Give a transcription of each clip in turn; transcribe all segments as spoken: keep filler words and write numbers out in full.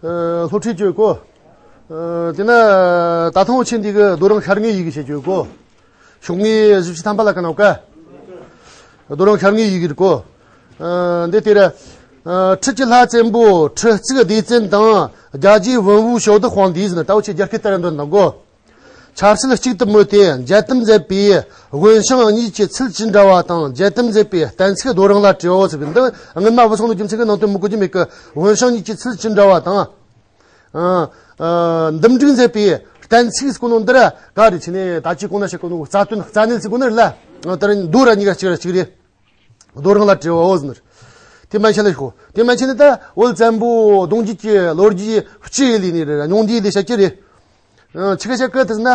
ཨ། སློབ་ཁྲིད་བྱེད་གོ། ཨ། དེ་ན་ད་ཐེངས་འུ་ཆོ་འདི་གི་རྡོ་རིང་ཤར་ངོས་ཡི་གེ་བྱེད་གོ། ཤོག་ངོས་བཞི་བཅུ་ཐམ་པ་ལ་ག་ནོ་ཀ། རྡོ་རིང་ཤར་ངོས་ཡི་གེ་རེད་གོ། ཨ། འདི་དེ་ར། ཨ། ཁྲི་བཅུ་ལྷ་བཙན་པོ་ཁྲི་གཙུག་ལྡེ་བཙན་དང་རྒྱ་རྗེ་བོན་བུ་ཞོ་བདག་དཔང་འདུས་ཟེར་ན། ད་འུ་ཆོ་རྒྱ་སྐད་ལྟར་འདོན་དང་གོ། ཆབ་སྲིད་གཅིག་ཏུ་མོལ་ཏེ་འཇལ་དམ་མཛད་པའི་དབོན་ཞང་གཉིས་ཀྱི་ཚུལ་ཅི་འདྲ་བ་དང་། འཇལ་དམ་མཛད་པའི་གཏན་ཚིགས་རྡོ་རིང་ལ་བྲིའོ་ཟེར་གི། འདི་སྔོན་མ་བུ་སོང་ནོ་རྒྱུ་མཚན་གྱིས་ནང་དོན་མི་གོ་རྒྱུ་མེད་གི། དབོན་ཞང་གཉིས་ཀྱི་ཚུལ་ཅི་འདྲ་བ་དང་། ཨ། ཨ། འདུམ་འགྲིག་མཛད་པའི་གཏན་ཚིགས་ཟེར་གོ་ནོ་འདི་ར་ག་རེ་བྱས་ནས་ད་ཅི་གོང་ན་བཤད་གོ་ནོ་རྩ་དོན་རྩ་གནད་ཟེར་གོ་ནི་རེད་ལ། ཨ། དེ་ར་མདོ་ར་གཉིས་ཀ་གཅིག་ར་གཅིག་རེད། རྡོ་རིང་ལ་བྲིའོ་ཟེར་ནི་རེད། དེ་མན་ཆད་ལ་ཤོག་དེ་མན་ཆད་ནི་ད་བོད་བཙན་པོ་གདུང་རྒྱུད་ཀྱི་ལོ་རྒྱུས་སྤྱི་ཡི་ལས་ནི་རེད། སྙུང་བསྡུས་ལས་བཤད་ཀྱི་རེད། ཨ། ཆི་ག་བཤད་གི་དེ་ཟེར་ན།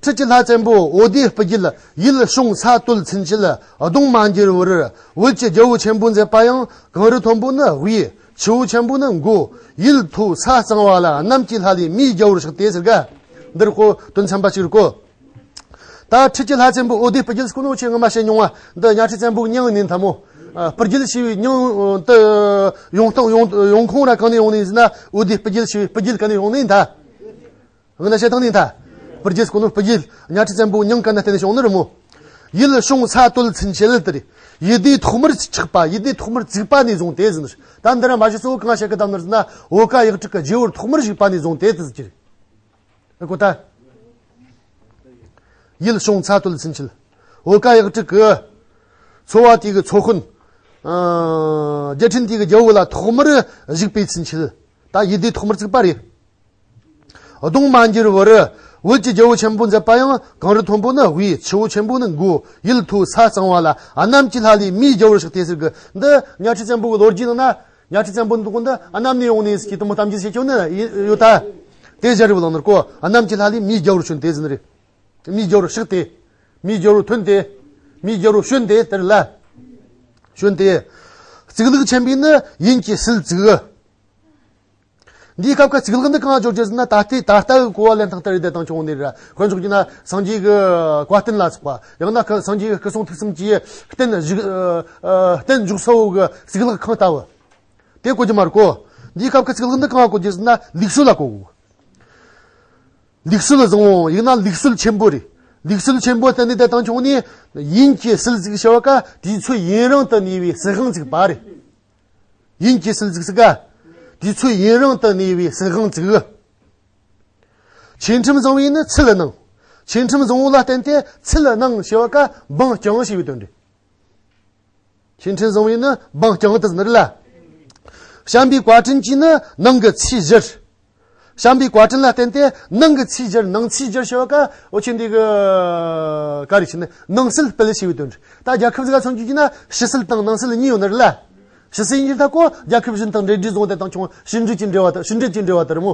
ཁྲི་བཅུ་ལྷ་བཙན་པོ་འོ་དེ་སྤུ་རྒྱལ། ཡུལ་ཤོང་ས་སྟོད་ཚུན་ཆད་གདོང་མ་འགྱུར་བར། བོད་ཀྱི་རྒྱལ་པོ་ཆེན་པོ་མཛད་པ་ཡང་། གངས་རི་མཐོན་པོ་ནི་དབུས། ཆུ་བོ་ཆེན་པོ་ནི་མགོ། ཡུལ་མཐོ་ས་གཙང་བ་ལ། གནམ་གྱི་ལྷ་ལས་མིའི་རྒྱལ་པོར་གཤེགས་ཏེ་ཟེར་ག། འདིར་གོ་དོན་ཚན་པ་གཅིག་རེད་གོ། ད་ཁྲི་བཅུ་ལྷ་བཙན་པོ་འོ་དེ་སྤུ་རྒྱལ་ཟེར་གོ་ནོ་ཆེ་ངོ་མ་བཤད་མྱོང་བ། འདི་གཉའ་ཁྲི་བཙན་པོ་མྱིང་ནི་ད་མོ། ཨ། སྤུ་རྒྱལ་ཞེས་པའི་མྱིང་དུ་ཡོང་སྟངས་ཡོང་ཡོང་ཁུངས་ར་གང་ནས་ཡོང་ནི་ཟེར་ན། འོ་དེ་སྤུ་རྒྱལ་ཞེས་པའི་སྤུ་རྒྱལ་ག་ནས་ཡོང་ནི་ད། ངས་ན་བཤད་སྟངས་ནི་ད། སྤུ་རྒྱལ་ཟེར་གོ་ནོ་སྤུ་རྒྱལ་གཉའ་ཁྲི་བཙན་པོ་མྱིང་ག་ན་བརྟེན་ནས་བྱུང་ནི་རེད་མོ། ཡུལ་ཤོང་ས་སྟོད་ཚུན་ཆད་དེ་རེད། ཡུལ་སྡེ་ཐོག་མར་ཆགས་པ། ཡུལ་སྡེ་ཐོག་མར་བཙུགས་པ་ནས་བཟུང་སྟེ་ཟེར་ནི། ད་འདི་ར་མ་གཞི་གཙོ་བོ་གང་བཤད་གི་དམ་ནི་ཟེར་ན། བོད་ཀ་གཡག་དྲུག་གི་རྗེ་བོར་ཐོག་མར་བཞུགས་པ་ནས་བཟུང་སྟེ་དེ་ཟེར་གྱི་རེད། ཨ་གོ་ད། ཡུལ་ཤོང་ས་སྟོད་ཚུན་ཆད། བོད་ཀ་གཡག་དྲུག་གི་ཚོ་བ་དེ་གི་ཚོ་དཔོན། ཨ། རྒྱལ་ཕྲན་དེ་གི་རྒྱལ་པོ་ལ་ཐོག་མར་བཞུགས་པའི་ཚུན་ཆད། ད་ཡུལ་སྡེ་ཐོག་མར་བཙུགས་པ་རེད། གདོང་མ་འགྱུར་བར། བོད་ཀྱི་རྒྱལ་པོ་ཆེན་པོ་མཛད་པ་ཡང་། གངས་རི་མཐོན་པོ་ནི་དབུས། ཆུ་བོ་ཆེན་པོ་ནི་མགོ། ཡུལ་མཐོ་ས་གཙང་བ་ལ། གནམ་གྱི་ལྷ་ལས་མིའི་རྒྱལ་པོར་གཤེགས་ཏེ་ཟེར་གི། འདི་གཉའ་ཁྲི་བཙན་པོ་གི་ལོ་རྒྱུས་ནང་ན། གཉའ་ཁྲི་བཙན་པོ་འདི་གོ་འདི་གནམ་ནས་ཡོང་ནི་ཟེར་གི་དེ་མོ་གཏམ་རྒྱུད་བཤད་ཀྱང་ནི་ཡོད་ད། དེ་བཞག་རེ་བ་ལང་ནོར་གོ། གནམ་གྱི་ལྷ་ལས་མིའི་རྒྱལ་པོར་བྱོན་ཏེ་ཟེར་ནི་རེད། མིའི་རྒྱལ་པོར་གཤེགས་ཏེ། མིའི་རྒྱལ་པོར་ཐོན་ཏེ། མིའི་རྒྱལ་པོར་བྱོན་ཏེ་དེ་རེད་ལ། བྱོན་ཏེ། གཙུག་ལག་ཆེན་པོའི་ནི་ཡིན་གྱི་སྲིད་བཙུགས། འདིའི་སྐབས་ཀྱི་གཙུག་ལག་འདི་གང་བྱོར་རྒྱུ་ཟེར་ན། ད་ལྟའི་ད་ལྟ་གི་གོ་བ་ལེན་སྟངས་ལྟར་རེད་དེ་དང་བྱུང་ནི་རེད། དཔེ་འཇོག་རྒྱུ་ན་སངས་རྒྱས་ཀྱི་བཀའ་བསྟན་ལ་སོགས་པ། ཡང་ན་སངས་རྒྱས་ཀྱི་སྐུ་གསུང་ཐུགས་གསུམ་གྱི་རྟེན་བཞུགས། ཨ། རྟེན་བཞུགས་ས་བོ་གི་གཙུག་ལག་ཁང་ལྟ་བུ། དེ་གོ་རྒྱུ་མ་རེད་གོ། འདིའི་སྐབས་ཀྱི་གཙུག་ལག་འདི་གང་གོ་རྒྱུ་ཟེར་ན། ལུགས་སྲོལ་ལ་གོ་དགོས། ལུགས་སྲོལ་བཟང་བོ་ཡིན་ན་ལུགས་སྲོལ་ཆེན་པོ་རེད། ལུགས་སྲོལ་ཆེན་པོ་བསྟན་ནས་དེ་དང་བྱུང་ནས། ཡིན་གྱི་སྲིད་བཙུགས་བྱ་བ་ཀ་དུས་ཚོད་ཡུན་རིང་དུ་གནས་པའི་སྲིད་དབང་བཙུགས་པ་རེད། ཡིན་གྱི་སྲིད་བཙུགས་སུ་ཀ་དུས་ཚོད་ཡུན་རིང་དུ་གནས་པའི་སྲིད་དབང་བཙུགས། ཆོས་ཁྲིམས་བཟང་བོ་ཡིན་ན་ཚུལ་གནང་། ཆོས་ཁྲིམས་བཟང་བོ་ལ་བརྟེན་ཏེ་ཚུལ་གནང་བྱ་བ་ཀ་འབངས་བསྐྱངས་ཞེས་པའི་དོན་རེད། ཆོས་ཁྲིམས་བཟང་བོ་ཡིན་ན་འབངས་བསྐྱངས་དུ་ཟེར་ནི་རེད་ལ། བྱམས་པའི་བཀའ་དྲིན་གྱིས་ནི་ནང་གི་ཚིག་བཞིར། བྱམས་པའི་བཀའ་དྲིན་ལ་བརྟེན་ཏེ་ནང་གི་ཚིག་བཞིར། ནང་ཚིག་བཞིར་ཞེས་པ་ཀ་འུ་ཆོ་འདི་གི་ག་རེ་བྱས་ནས་ནང་གསེས་སྤེལ་ཞེས་པའི་དོན་རེད། ད་རྒྱལ་ཁབ་ཟིག་ག་མཚོན་རྒྱུ་ན་ཕྱི་གསེས་དང་ནང་གསེས་གཉིས་ཡོད་ནི་རེད་ལ། ཕྱི་གསེས་ཡིན་རྒྱུ་ད་གོ་རྒྱལ་ཁབ་གཞན་དང་འབྲེལ་འདྲིས་བཟུང་དེ་དང་བྱུང་ཕྱི་འབྲེལ་གྱི་འབྲེལ་བ་དང་ཕྱི་འབྲེལ་གྱི་འབྲེལ་བ་དེ་རེད་མོ།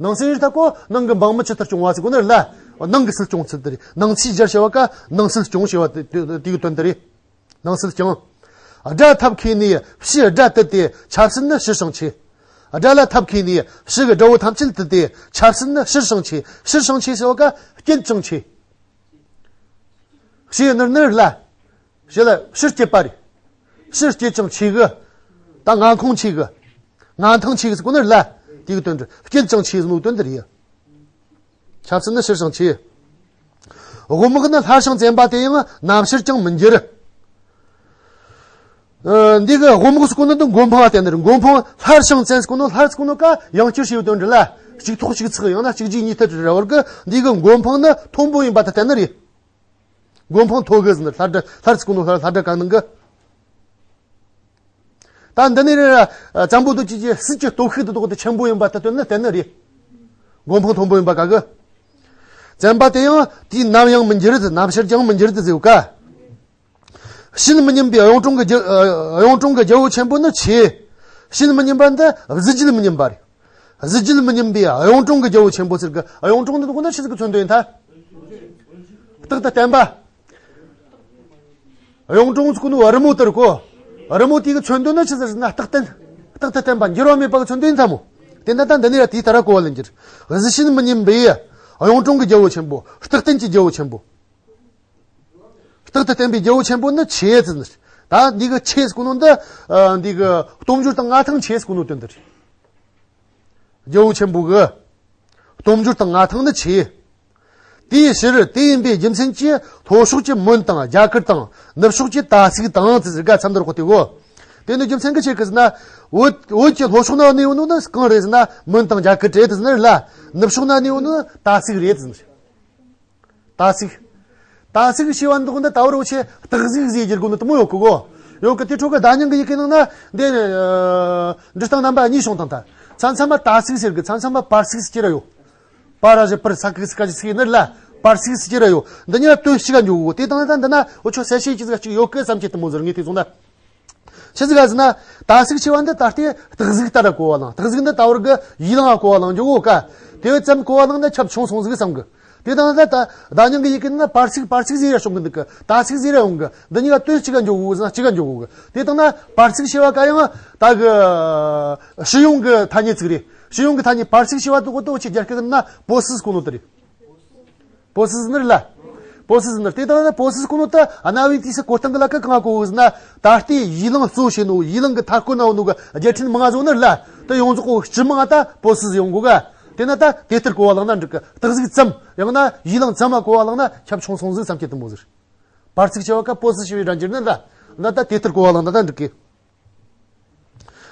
ནང་གསེས་ཡིན་རྒྱུ་ད་གོ་ནང་གི་འབངས་མི་ཇི་ལྟར་སྐྱོང་བ་ཟེར་གོ་ནི་རེད་ལ། ནང་གི་སྲིད་སྐྱོང་ཚུལ་དེ་རེད། ནང་ཚིག་བཞིར་ཞེས་པ་ཀ་ནང་སྲིད་སྐྱོང་ཞེས་པ་དེ་དེ་དེ་གི་དོན་དེ་རེད། ནང་སྲིད་ཀྱང་། དགྲ་ཐབས་མཁས་ནས་ཕྱིར་དགྲ་བཏུལ་ཏེ་ཆབ་སྲིད་ནི་ཕྱིར་བྱང་ཆེ། དགྲ་ལ་ཐབས་མཁས་ནས་ཕྱི་གི་དགྲ་བོ་ཐམས་ཅད་བཏུལ་ཏེ་ཆབ་སྲིད་ནི་ཕྱིར་བྱང་ཆེ། ཕྱིར་བྱང་ཆེ་ཟེར་བ་ཀ་བསྐྱེད་ཅིང་ཆེ། ཕྱི་ནི་ནི་ལ། ཕྱི་ལ་ཕྱིར་བསྐྱེད་པ་རེད། ཕྱིར་བསྐྱེད་ཅིང་ཆེ་གི། ད་མངའ་ཁོངས་ཆེ་གི། མངའ་ཐང་ཆེ་གི་ཟེར་གོ་ནི་ལ། དེ་གི་དོན་དུ་བསྐྱེད་ཅིང་ཆེ་ཟེར་ནོ་དོན་དེ་རེད། ཆབ་སྲིད་ནི་ཕྱིར་བྱང་ཆེ། དབུ་དམག་ནི་སླར་བྱང་བཙན་པ་དེ་ཡང་ནམ་ཕྱིར་ཀྱང་མི་འགྱུར། ཨ། འདི་གི་དབུ་དམག་ཟེར་གོ་ནོ་འདི་མགོ་འཕང་ལ་བརྟེན་ནི་རེད། མགོ་འཕང་སླར་བྱང་བཙན་ཟེར་གོ་ནོ་སླར་ཟེར་གོ་ནོ་ཀ་ཡང་བསྐྱར་ཞེས་པའི་དོན་རེད་ལ། གཅིག་ཐོག་གཅིག་བརྩེགས་ཡང་ན་གཅིག་རྗེས་གཉིས་མཐུད་རེད་བར་གི། འདི་གི་མགོ་འཕང་ནི་མཐོན་པོ་ཡིན་པ་དེ་བརྟེན་ནི་རེད། མགོ་འཕང་མཐོ་གི་ཟེར་ནི་ལྷ་དགྲ་ལྷར་ཚིག་གོ་ནོ་ལྷ་ལྷ་དགྲ་ག་ནང་གི། ད་འདི་ནས་རེད། བཙན་པོ་རྡོ་རྗེ་གི་སྲིད་ཀྱི་སྟོབས་ཤུགས་དེ་དག་དེ་ཆེན་པོ་ཡིན་པ་དེ་སྟོན་ནི་བསྟན་ནི་རེད། མགོ་འཕང་མཐོན་པོ་ཡིན་པ་ག་གི། བཙན་པ་དེ་ཡང་དུས་ནམ་ཡང་མི་འགྱུར་ཏེ་ནམ་ཕྱིར་ཀྱང་མི་འགྱུར་ཏེ་ཟེར་ག། བྱིན་མི་ཉན་པའི་གཡུང་དྲུང་གི་རྒྱལ་གཡུང་དྲུང་གི་རྒྱལ་པོ་ཆེན་པོ་ནི་ཆེ། བྱིན་མི་ཉན་པ་འདི་གཟི་བརྗིད་མི་ཉན་པ་རེད། གཟི་བརྗིད་མི་ཉན་པའི་གཡུང་དྲུང་གི་རྒྱལ་པོ་ཆེན་པོ་ཟེར་གི། གཡུང་དྲུང་འདི་དག་ནི་ཆི་ཟིག་གི་མཚོན་དོན་ཡིན་ཐལ། རྟག་ཏུ་བརྟན་པ། གཡུང་དྲུང་ཟེར་གོ་ནོ་རི་མོ་དེ་རེད་གོ། རི་མོ་དེ་གི་མཚོན་དོན་ནི་ཆི་ཟིག་ཟེར་ན་རྟག་བརྟན། རྟག་ཏུ་བརྟན་པ་འགྱུར་བ་མེད་པ་གི་མཚོན་དོན་ཡིན་ཐལ་མོ། དེ་འདྲ་ད་འདི་ནས་ཡང་དེའི་ལྟར་གོ་བ་ལེན་རྒྱུ་རེད། གཟི་བྱིན་མི་ཉན་པའི་གཡུང་དྲུང་གི་རྒྱལ་པོ་ཆེན་པོ། རྟག་བརྟན་གྱི་རྒྱལ་པོ་ཆེན་པོ། རྟག་ཏུ་བརྟན་པའི་རྒྱལ་པོ་ཆེན་པོ་ནི་ཆེ་ཟེར་ནི་རེད། ད་འདི་གི་ཆེ་ཟེར་གོ་ནོ་འདི། ཨ། འདི་གི་སྟོབས་འབྱོར་དང་མངའ་ཐང་ཆེ་ཟེར་གོ་ནོ་དོན་དེ་རེད། རྒྱལ་པོ་ཆེན་པོ་གི་སྟོབས་འབྱོར་དང་མངའ་ཐང་ནི་ཆེ། དེའི་ཕྱིར་དེ་ཡིན་པའི་རྒྱུ་མཚན་གྱིས་ལྷོ་ཕྱོགས་ཀྱི་མོན་དང་རྒྱ་གར་དང་ནུབ་ཕྱོགས་ཀྱི་ཏ་སིག་དང་ཙི་ཙི་ག་མཚམས་འདིར་བཀོད་དེ་གོ། དེ་ནི་རྒྱུ་མཚན་གྱི་ཆེད་ཀྱི་ཟེར་ན། བོད་བོད་ཀྱི་ལྷོ་ཕྱོགས་ན་གནས་ཡོད་ནོ་ནི་གང་རེད་ཟེར་ན་མོན་དང་རྒྱ་གར་རེད་ཟེར་ནི་རེད་ལ། ནུབ་ཕྱོགས་ན་གནས་ཡོད་ནོ་ནི་ཏ་སིག་རེད་ཟེར་ནི་རེད། ཏ་སིག་ཏ་སིག་ཞེས་པ་འདུག་འདི་ད་བར་འུ་ཆེ་སྟག་གཟིག་ཟེར་རྒྱུ་དགོས་ནི་དུ་མོ་ཡོད་གི་གོ། ཡོད་གི། དེ་ཕྲུ་གུ་ཟླ་ཉིང་གི་ཡི་གེ་ནང་ན་འདི་འབྲི་སྟངས་རྣམ་པ་གཉིས་བྱུང་དང་ད། མཚམས་མཚམས་མ་ཏ་སིག་ཟེར་གི། མཚམས་མཚམས་མ་པར་སིག་ཟེར་གྱི་ར་ཡོད། པ་ར་ཞི་པར་ས་ཀི་སི་ཀ་ཞི་སི་ནི་ལ་པར་སིག་ཟེར་གྱི་ར་ཡོད། འདི་གཉིས་ལ་དོན་གཅིག་ག་འཇོག་གོ། དེ་དང་ད་འདི་ན་འུ་ཆོ་གསལ་བཤད་ཅི་ཟིག་ཅིག་ཡོད་གི་བསམ་གྱི་དུ་མོ་ཟེར་ངས་དེ་སོང་ད། ཆི་ཟིག་ག་ཟེར་ན། ཏ་སིག་ཞེས་པ་འདི་ད་ལྟའི་སྟག་གཟིག་ལྟར་གོ་བ་ལང་། སྟག་གཟིག་འདི་ད་བར་གི་ཡི་ལང་གོ་བ་ལང་འཇོག་གོ་ཀ། དེ་བས་ཙམ་གོ་བ་ལང་འདི་ཁྱབ་ཆུང་སོང་ཟིག་བསམ་གི། དེ་དང་ད་ད་ཟླ་ཉིང་གི་ཡི་གེ་ནི་པར་སིག་པར་སིག་ཟེར་ཡ་བྱུང་གི་འདུག་གི། ཏ་སིག་ཟེར་ཡ་ཡོང་གི། འདི་གཉིས་ཀ་དོན་གཅིག་ག་འཇོག་གོ་ཟེར་ན་གཅིག་ག་འཇོག་གོ་གི། དེ་དང་ན་པར་སིག་ཞེས་པ་ཀ་ཡང་ད་གི་ཕྱི་ཡོང་གི་ཐ་སྙད་ཅིག་རེད། ཕྱི་ཡོང་གི་ཐ་སྙད་པར་སིག་ཞེས་པ་དུ་གོ་དོ་ཆི་རྒྱ་སྐད་ནི་པོ་སིག་གོ་ནོ་དེ་རེད། པོ་སི་ཟིན་ནར་ལ། པོ་སི་ཟིན་ནར་དེ་དང་ན་པོ་སི་ཀུ་ནོ་ད་ཨ་ན་བི་ཏི་སི་གོ་སྟངས་ཀྱི་ལ་ཀ་གང་གོ་ཟིན་ན། ད་ལྟའི་ཡི་ལང་གཙོ་བྱས་ནོ་ཡི་ལང་གི་མཐའ་སྐོར་ན་ཡོད་ནོ་གི་རྒྱལ་ཕྲན་མང་ང་ཟོ་ནར་ལ། ད་ཡོངས་རྫོགས་གོ་སྤྱི་མང་ད་པོ་སི་ཟིན་ཡོང་གོ་ག། དེ་ན་ད་དེ་ལྟར་གོ་བ་ལང་ན་འགྲིག་གི། སྟག་གཟིག་ཙམ་ཡང་ན་ཡི་ལང་ཙམ་མ་གོ་བ་ལང་ན་ཁྱབ་ཆུང་སོང་ཟིག་བསམ་གྱི་དུ་མོ་ཟིག། པར་ཚིག་བྱ་བ་ཀ་པོ་སི་ཞེས་པའི་སྒྲ་འགྱུར་ནི་ལ། ན་ད་དེ་ལྟར་གོ་བ་ལང་ན་ད་འགྲིག་གི།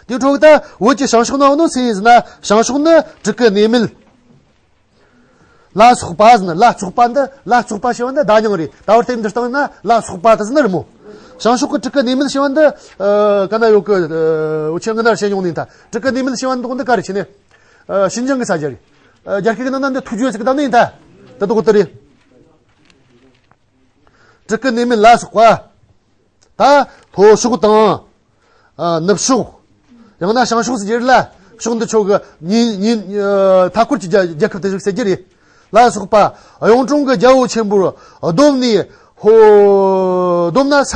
དེ་འཕྲོ་ད་བོད་ཀྱི་བྱང་ཕྱོགས་ན་ཡོད་ནོ་སུ་ཡིན་ཟེར་ན། བྱང་ཕྱོགས་ནི་དྲུ་གུ་གནས་མལ་ལ་སོགས་པ་ཟེར་ན། ལ་སོགས་པ་འདི་ལ་སོགས་པ་ཞེས་པ་འདི་ཟླ་ཉིང་རེད། ད་བར་དེ་འདི་སྟེང་ན་ལ་སོགས་པ་དེ་ཟེར་ནི་རེད་མོ། བྱང་ཕྱོགས་ཀྱི་དྲུ་གུ་གནས་མལ་ཞེས་པ་འདི་ཨ་ག་ན་ཡོད་གི། ཨ་འུ་ཆོ་ང་ན་བཤད་མྱོང་ནི་ཡིན་ད། དྲུ་གུ་གནས་མལ་ཞེས་པ་འདི་འདི་ག་རེ་བྱས་ནས། ཨ་ཤིན་ཅང་གི་ས་ཆ་རེད། ཨ་རྒྱ་སྐད་ཀྱི་ནང་ན་འདི་ཐུགས་རྒྱུད་ཟེར་གི་ད་ནི་ཡིན་ད། ད་དོ་གོ་དེ་རེད། དྲུ་གུ་གནས་མལ་ལ་སོགས་པ། ད་ལྷོ་ཕྱོགས་དང་། ཨ་ནུབ་ཕྱོགས། ཡང་ན་བྱང་ཕྱོགས་སུ་ཡིར་ལ། ཕྱོགས་འདི་ཆོ་གི་ཉིན་ཉིན་ཨ་མཐའ་སྐོར་གྱི་རྒྱལ་རྒྱལ་ཁབ་དེ་ཞིག་ཟེར་གྱི་རེད། ལ་སོགས་པ། གཡུང་དྲུང་གི་རྒྱལ་པོ་ཆེན་པོར་བསྡོམས་ནས་ཧོ། བསྡོམས་ན་ས་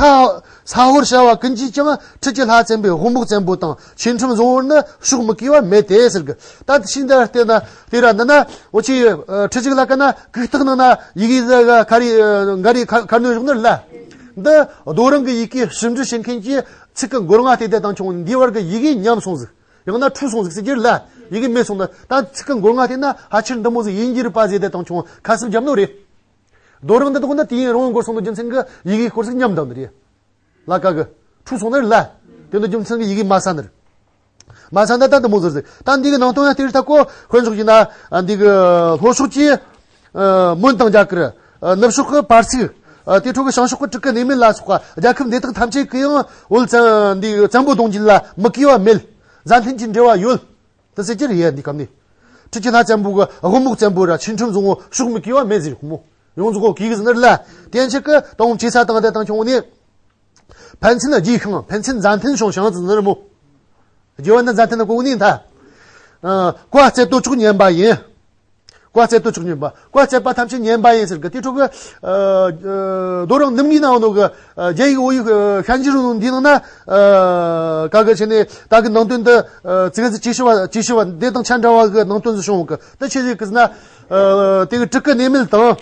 ས་ཧོར་བྱ་བ་ཀུན་གྱིས་ཀྱང་ཁྲི་ཀྱི་ལྷ་བཙན་པོའི་དབུ་རྨོག་བཙན་པོ་དང་ཆོས་ཁྲིམས་བཟང་བོར་ནི་ཕྱོགས་མི་གུས་པ་མེད་དེ་ཟེར་གི། ད་ཤིང་རྟ་བལྟས་ན་དེ་ར་འདི་ན་འུ་ཆོའི་ཁྲི་གཅིག་ལ་ཀ་ན་གུག་རྟགས་ནང་ན་ཡི་གེ་ཟ་ག་རི་ག་རི་ཁ་ཁ་ནོན་བཞག་ནི་ལ། འདི་རྡོ་རིང་གི་ཡི་གེ་ཞིབ་འབྲི་བྱེད་མཁན་གྱིས་ཚིག་གི་མགོ་རྔ་དེ་དེ་དང་ཆུང་འདི་བར་གི་ཡི་གེ་ཉམས་སོང་ཟིག། ཡང་ན་འཁྲུལ་སོང་ཟིག་ཟེར་གྱི་ལ། ཡི་གེ་མེད་སོང་ན་ད་ཚིག་གི་མགོ་རྔ་དེ་ན་ཕལ་ཆེར་འདི་མོ་ཟིག་ཡིན་རྒྱུ་རེད་པ་ཟེར་དེ་དང་ཆུང་ཁ་གསབ་རྒྱབ་ནོ་རེད། རྡོ་རིང་འདི་དག་ནི་དུས་ཡུན་རིང་བོ་འགོར་སོང་ནོ་རྒྱུ་མཚན་གྱིས་ཡི་གེ་སྐོར་ཟིག་ཉམས་བསྡད་ནི་རེད། ལ་ཀ་གི་འཁྲུལ་སོང་ནི་རེད་ལ། དེ་ནི་རྒྱུ་མཚན་གྱིས་ཡི་གེ་མ་ཟ་ནི་རེད། མ་ས་འདི་ལྟ་འདི་མོ་ཟེར་ཟེར། ད་འདི་གི་ནང་དོན་ཡང་དེ་རིགས་ཐ་གོ་དཔེར་འཇོག་བྱས་ན། ཨ་འདི་གི་ལྷོ་ཕྱོགས་ཀྱི་ཨ་མོན་དང་རྒྱ་གར། ཨ་ནུབ་ཕྱོགས་ཀྱི་པར་སིག། ཨ་དེ་འཕྲོ་གི་བྱང་ཕྱོགས་ཀྱི་དྲུ་གུ་གནས་མལ་ལ་སོགས་པ་རྒྱལ་ཁབ་འདི་དག་ཐམས་ཅད་ཀྱི་ཡང་བོད་བཙན་འདི་བཙན་པོ་གདུང་རྒྱུད་ལ་མི་གུས་པ་མེད། མཛའ་མཐུན་གྱི་འབྲེལ་བ་ཡོད། དེ་ཟེར་གྱི་རེད་ཡ། འདི་སྐབས་ནས་ཁྲི་ཀྱི་ལྷ་བཙན་པོ་གི་དབུ་རྨོག་བཙན་པོ་ར་ཆོས་ཁྲིམས་བཟང་བོ་ཕྱོགས་མི་གུས་པ་མེད་ཟེར་ཁོ་མོ། ཡོངས་རྫོགས་གོ་གི་གི་ཟེར་ནི་རེད་ལ། དེ་ཕྱིར་གི་དང་པོ་ཆེ་ས་དང་དེ་དང་ཆུང་ནས། ཕན་ཚུན་རྒྱུས་ཤིང་ཕན་ཚུན་མཛའ་མཐུན་བྱུང་ཞིང་ཟེར་ནི་རེད་མོ། རྒྱུ་བ་ནི་མཛའ་མཐུན་ནི་གོ་ནི་ད། ཨ་བཀའ་སྩལ་དོ་ཅོག་ཉན་པ་ཡིན། བཀའ་སྩལ་དོ་ཅོག་ཉན་པ། བཀའ་སྩལ་པ་ཐམས་ཅད་ཉན་པ་ཡིན་ཟེར་གི། དེ་འཕྲོ་གི་ཨ་ཨ་རྡོ་རིང་ནུབ་ངོས་ན་ཡོད་ནོ་གི་ཨ་རྒྱ་ཡིག་བོད་ཡིག་ཨ་ཤན་འབྱེད་རུ་འདི་ནང་ན། ཨ་ག་གི་ཆེ་ནས་ད་གི་ནང་དོན་འདི་ཨ་ཙི་ག་ཙི་ཅི་ཞུ་བ་ཅི་ཞུ་བ་འདི་དང་ཆ་འདྲ་བ་གི་ནང་དོན་ཟིག་བྱུང་གི། ད་ཆི་ཟིག་གི་ཟེར་ན། ཨ་དེ་གི་དྲུ་གུ་གནས་མལ་དང་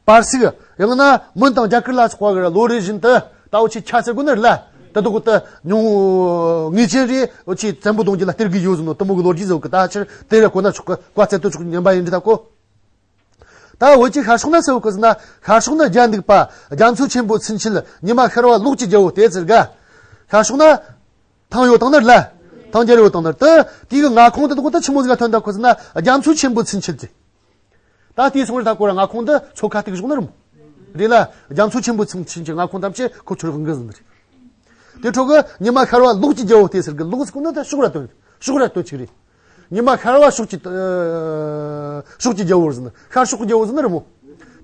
པར་སིག། ཡང་ན་མོན་དང་རྒྱ་གར་ལ་སོགས་པ་གི་ལོ་རེ་བཞིན་དུ་ད་འུ་ཆོས་ཆ་ཟེར་དགོས་ནི་རེད་ལ། ད་དུ་གོ་ད་ཉུང་ངེས་ཅན་རེད། འུ་ཆོས་བཙན་པོ་གདུང་རྒྱུད་ལ་སྟེར་གི་ཡོད་ཟེར་ནོ་དུ་མོ་གི་ལོ་རྒྱུས་ཟེར་གི། ད་ཕྱིར་དེ་རེ་གོ་ན་ཆོག་གི། བཀའ་སྩལ་དོ་ཅོག་ཉན་པ་ཡིན་འདྲི་ད་གོ། ད་བོད་ཀྱི་ཤར་ཕྱོགས་ན་ཟེར་བ་གི་ཟེར་ན། ཤར་ཕྱོགས་ན་རྒྱ་འདུག་པ། རྒྱ་མཚོ་ཆེན་པོའི་ཚུན་ཆད་ཉི་མ་ཤར་བ་ལོགས་ཀྱི་རྒྱལ་པོ་སྟེ་ཟེར་ག། ཤར་ཕྱོགས་ན་ཐང་ཡོད་དང་ནི་ལ། ཐང་རྒྱལ་ཡོད་དང་ནི་དུ་དེ་གི་མངའ་ཁོངས་དེ་དག་ད་ཆི་མོ་ཟིག་ག་ཐོན་ད་གོ་ཟེར་ན། རྒྱ་མཚོ་ཆེན་པོའི་ཚུན་ཆད་ཀྱི། ད་དེའི་སོང་རེ་ད་གོ་ར་མངའ་ཁོངས་འདི་མཚོ་ཁ་ཐུག་བཞག་ནི་རེད་མོ། རེད་ལ། རྒྱ་མཚོ་ཆེན་པོའི་ཚུན་ཆད་ཀྱི་མངའ་ཁོངས་ཐམས་ཅད་ཁོ་ཆོར་འགི་ཟིན་རེད། དེ་འཕྲོ་གི་ཉི་མ་ཤར་བ་ལོགས་ཀྱི་རྒྱལ་པོ་སྟེ་ཟེར་གི། ལོགས་ཟེར་གོ་ནི་ད་ཕྱོགས་ར་དོན། ཕྱོགས་ར་དོན་གཅིག་རེད། ཉི་མ་ཤར་བ་ཕྱོགས་ཀྱི་ཨ་ཕྱོགས་ཀྱི་རྒྱལ་པོ་ཟེར་ནི། ཤར་ཕྱོགས་ཀྱི་རྒྱལ་པོ་ཟེར་ནི་རེད་མོ།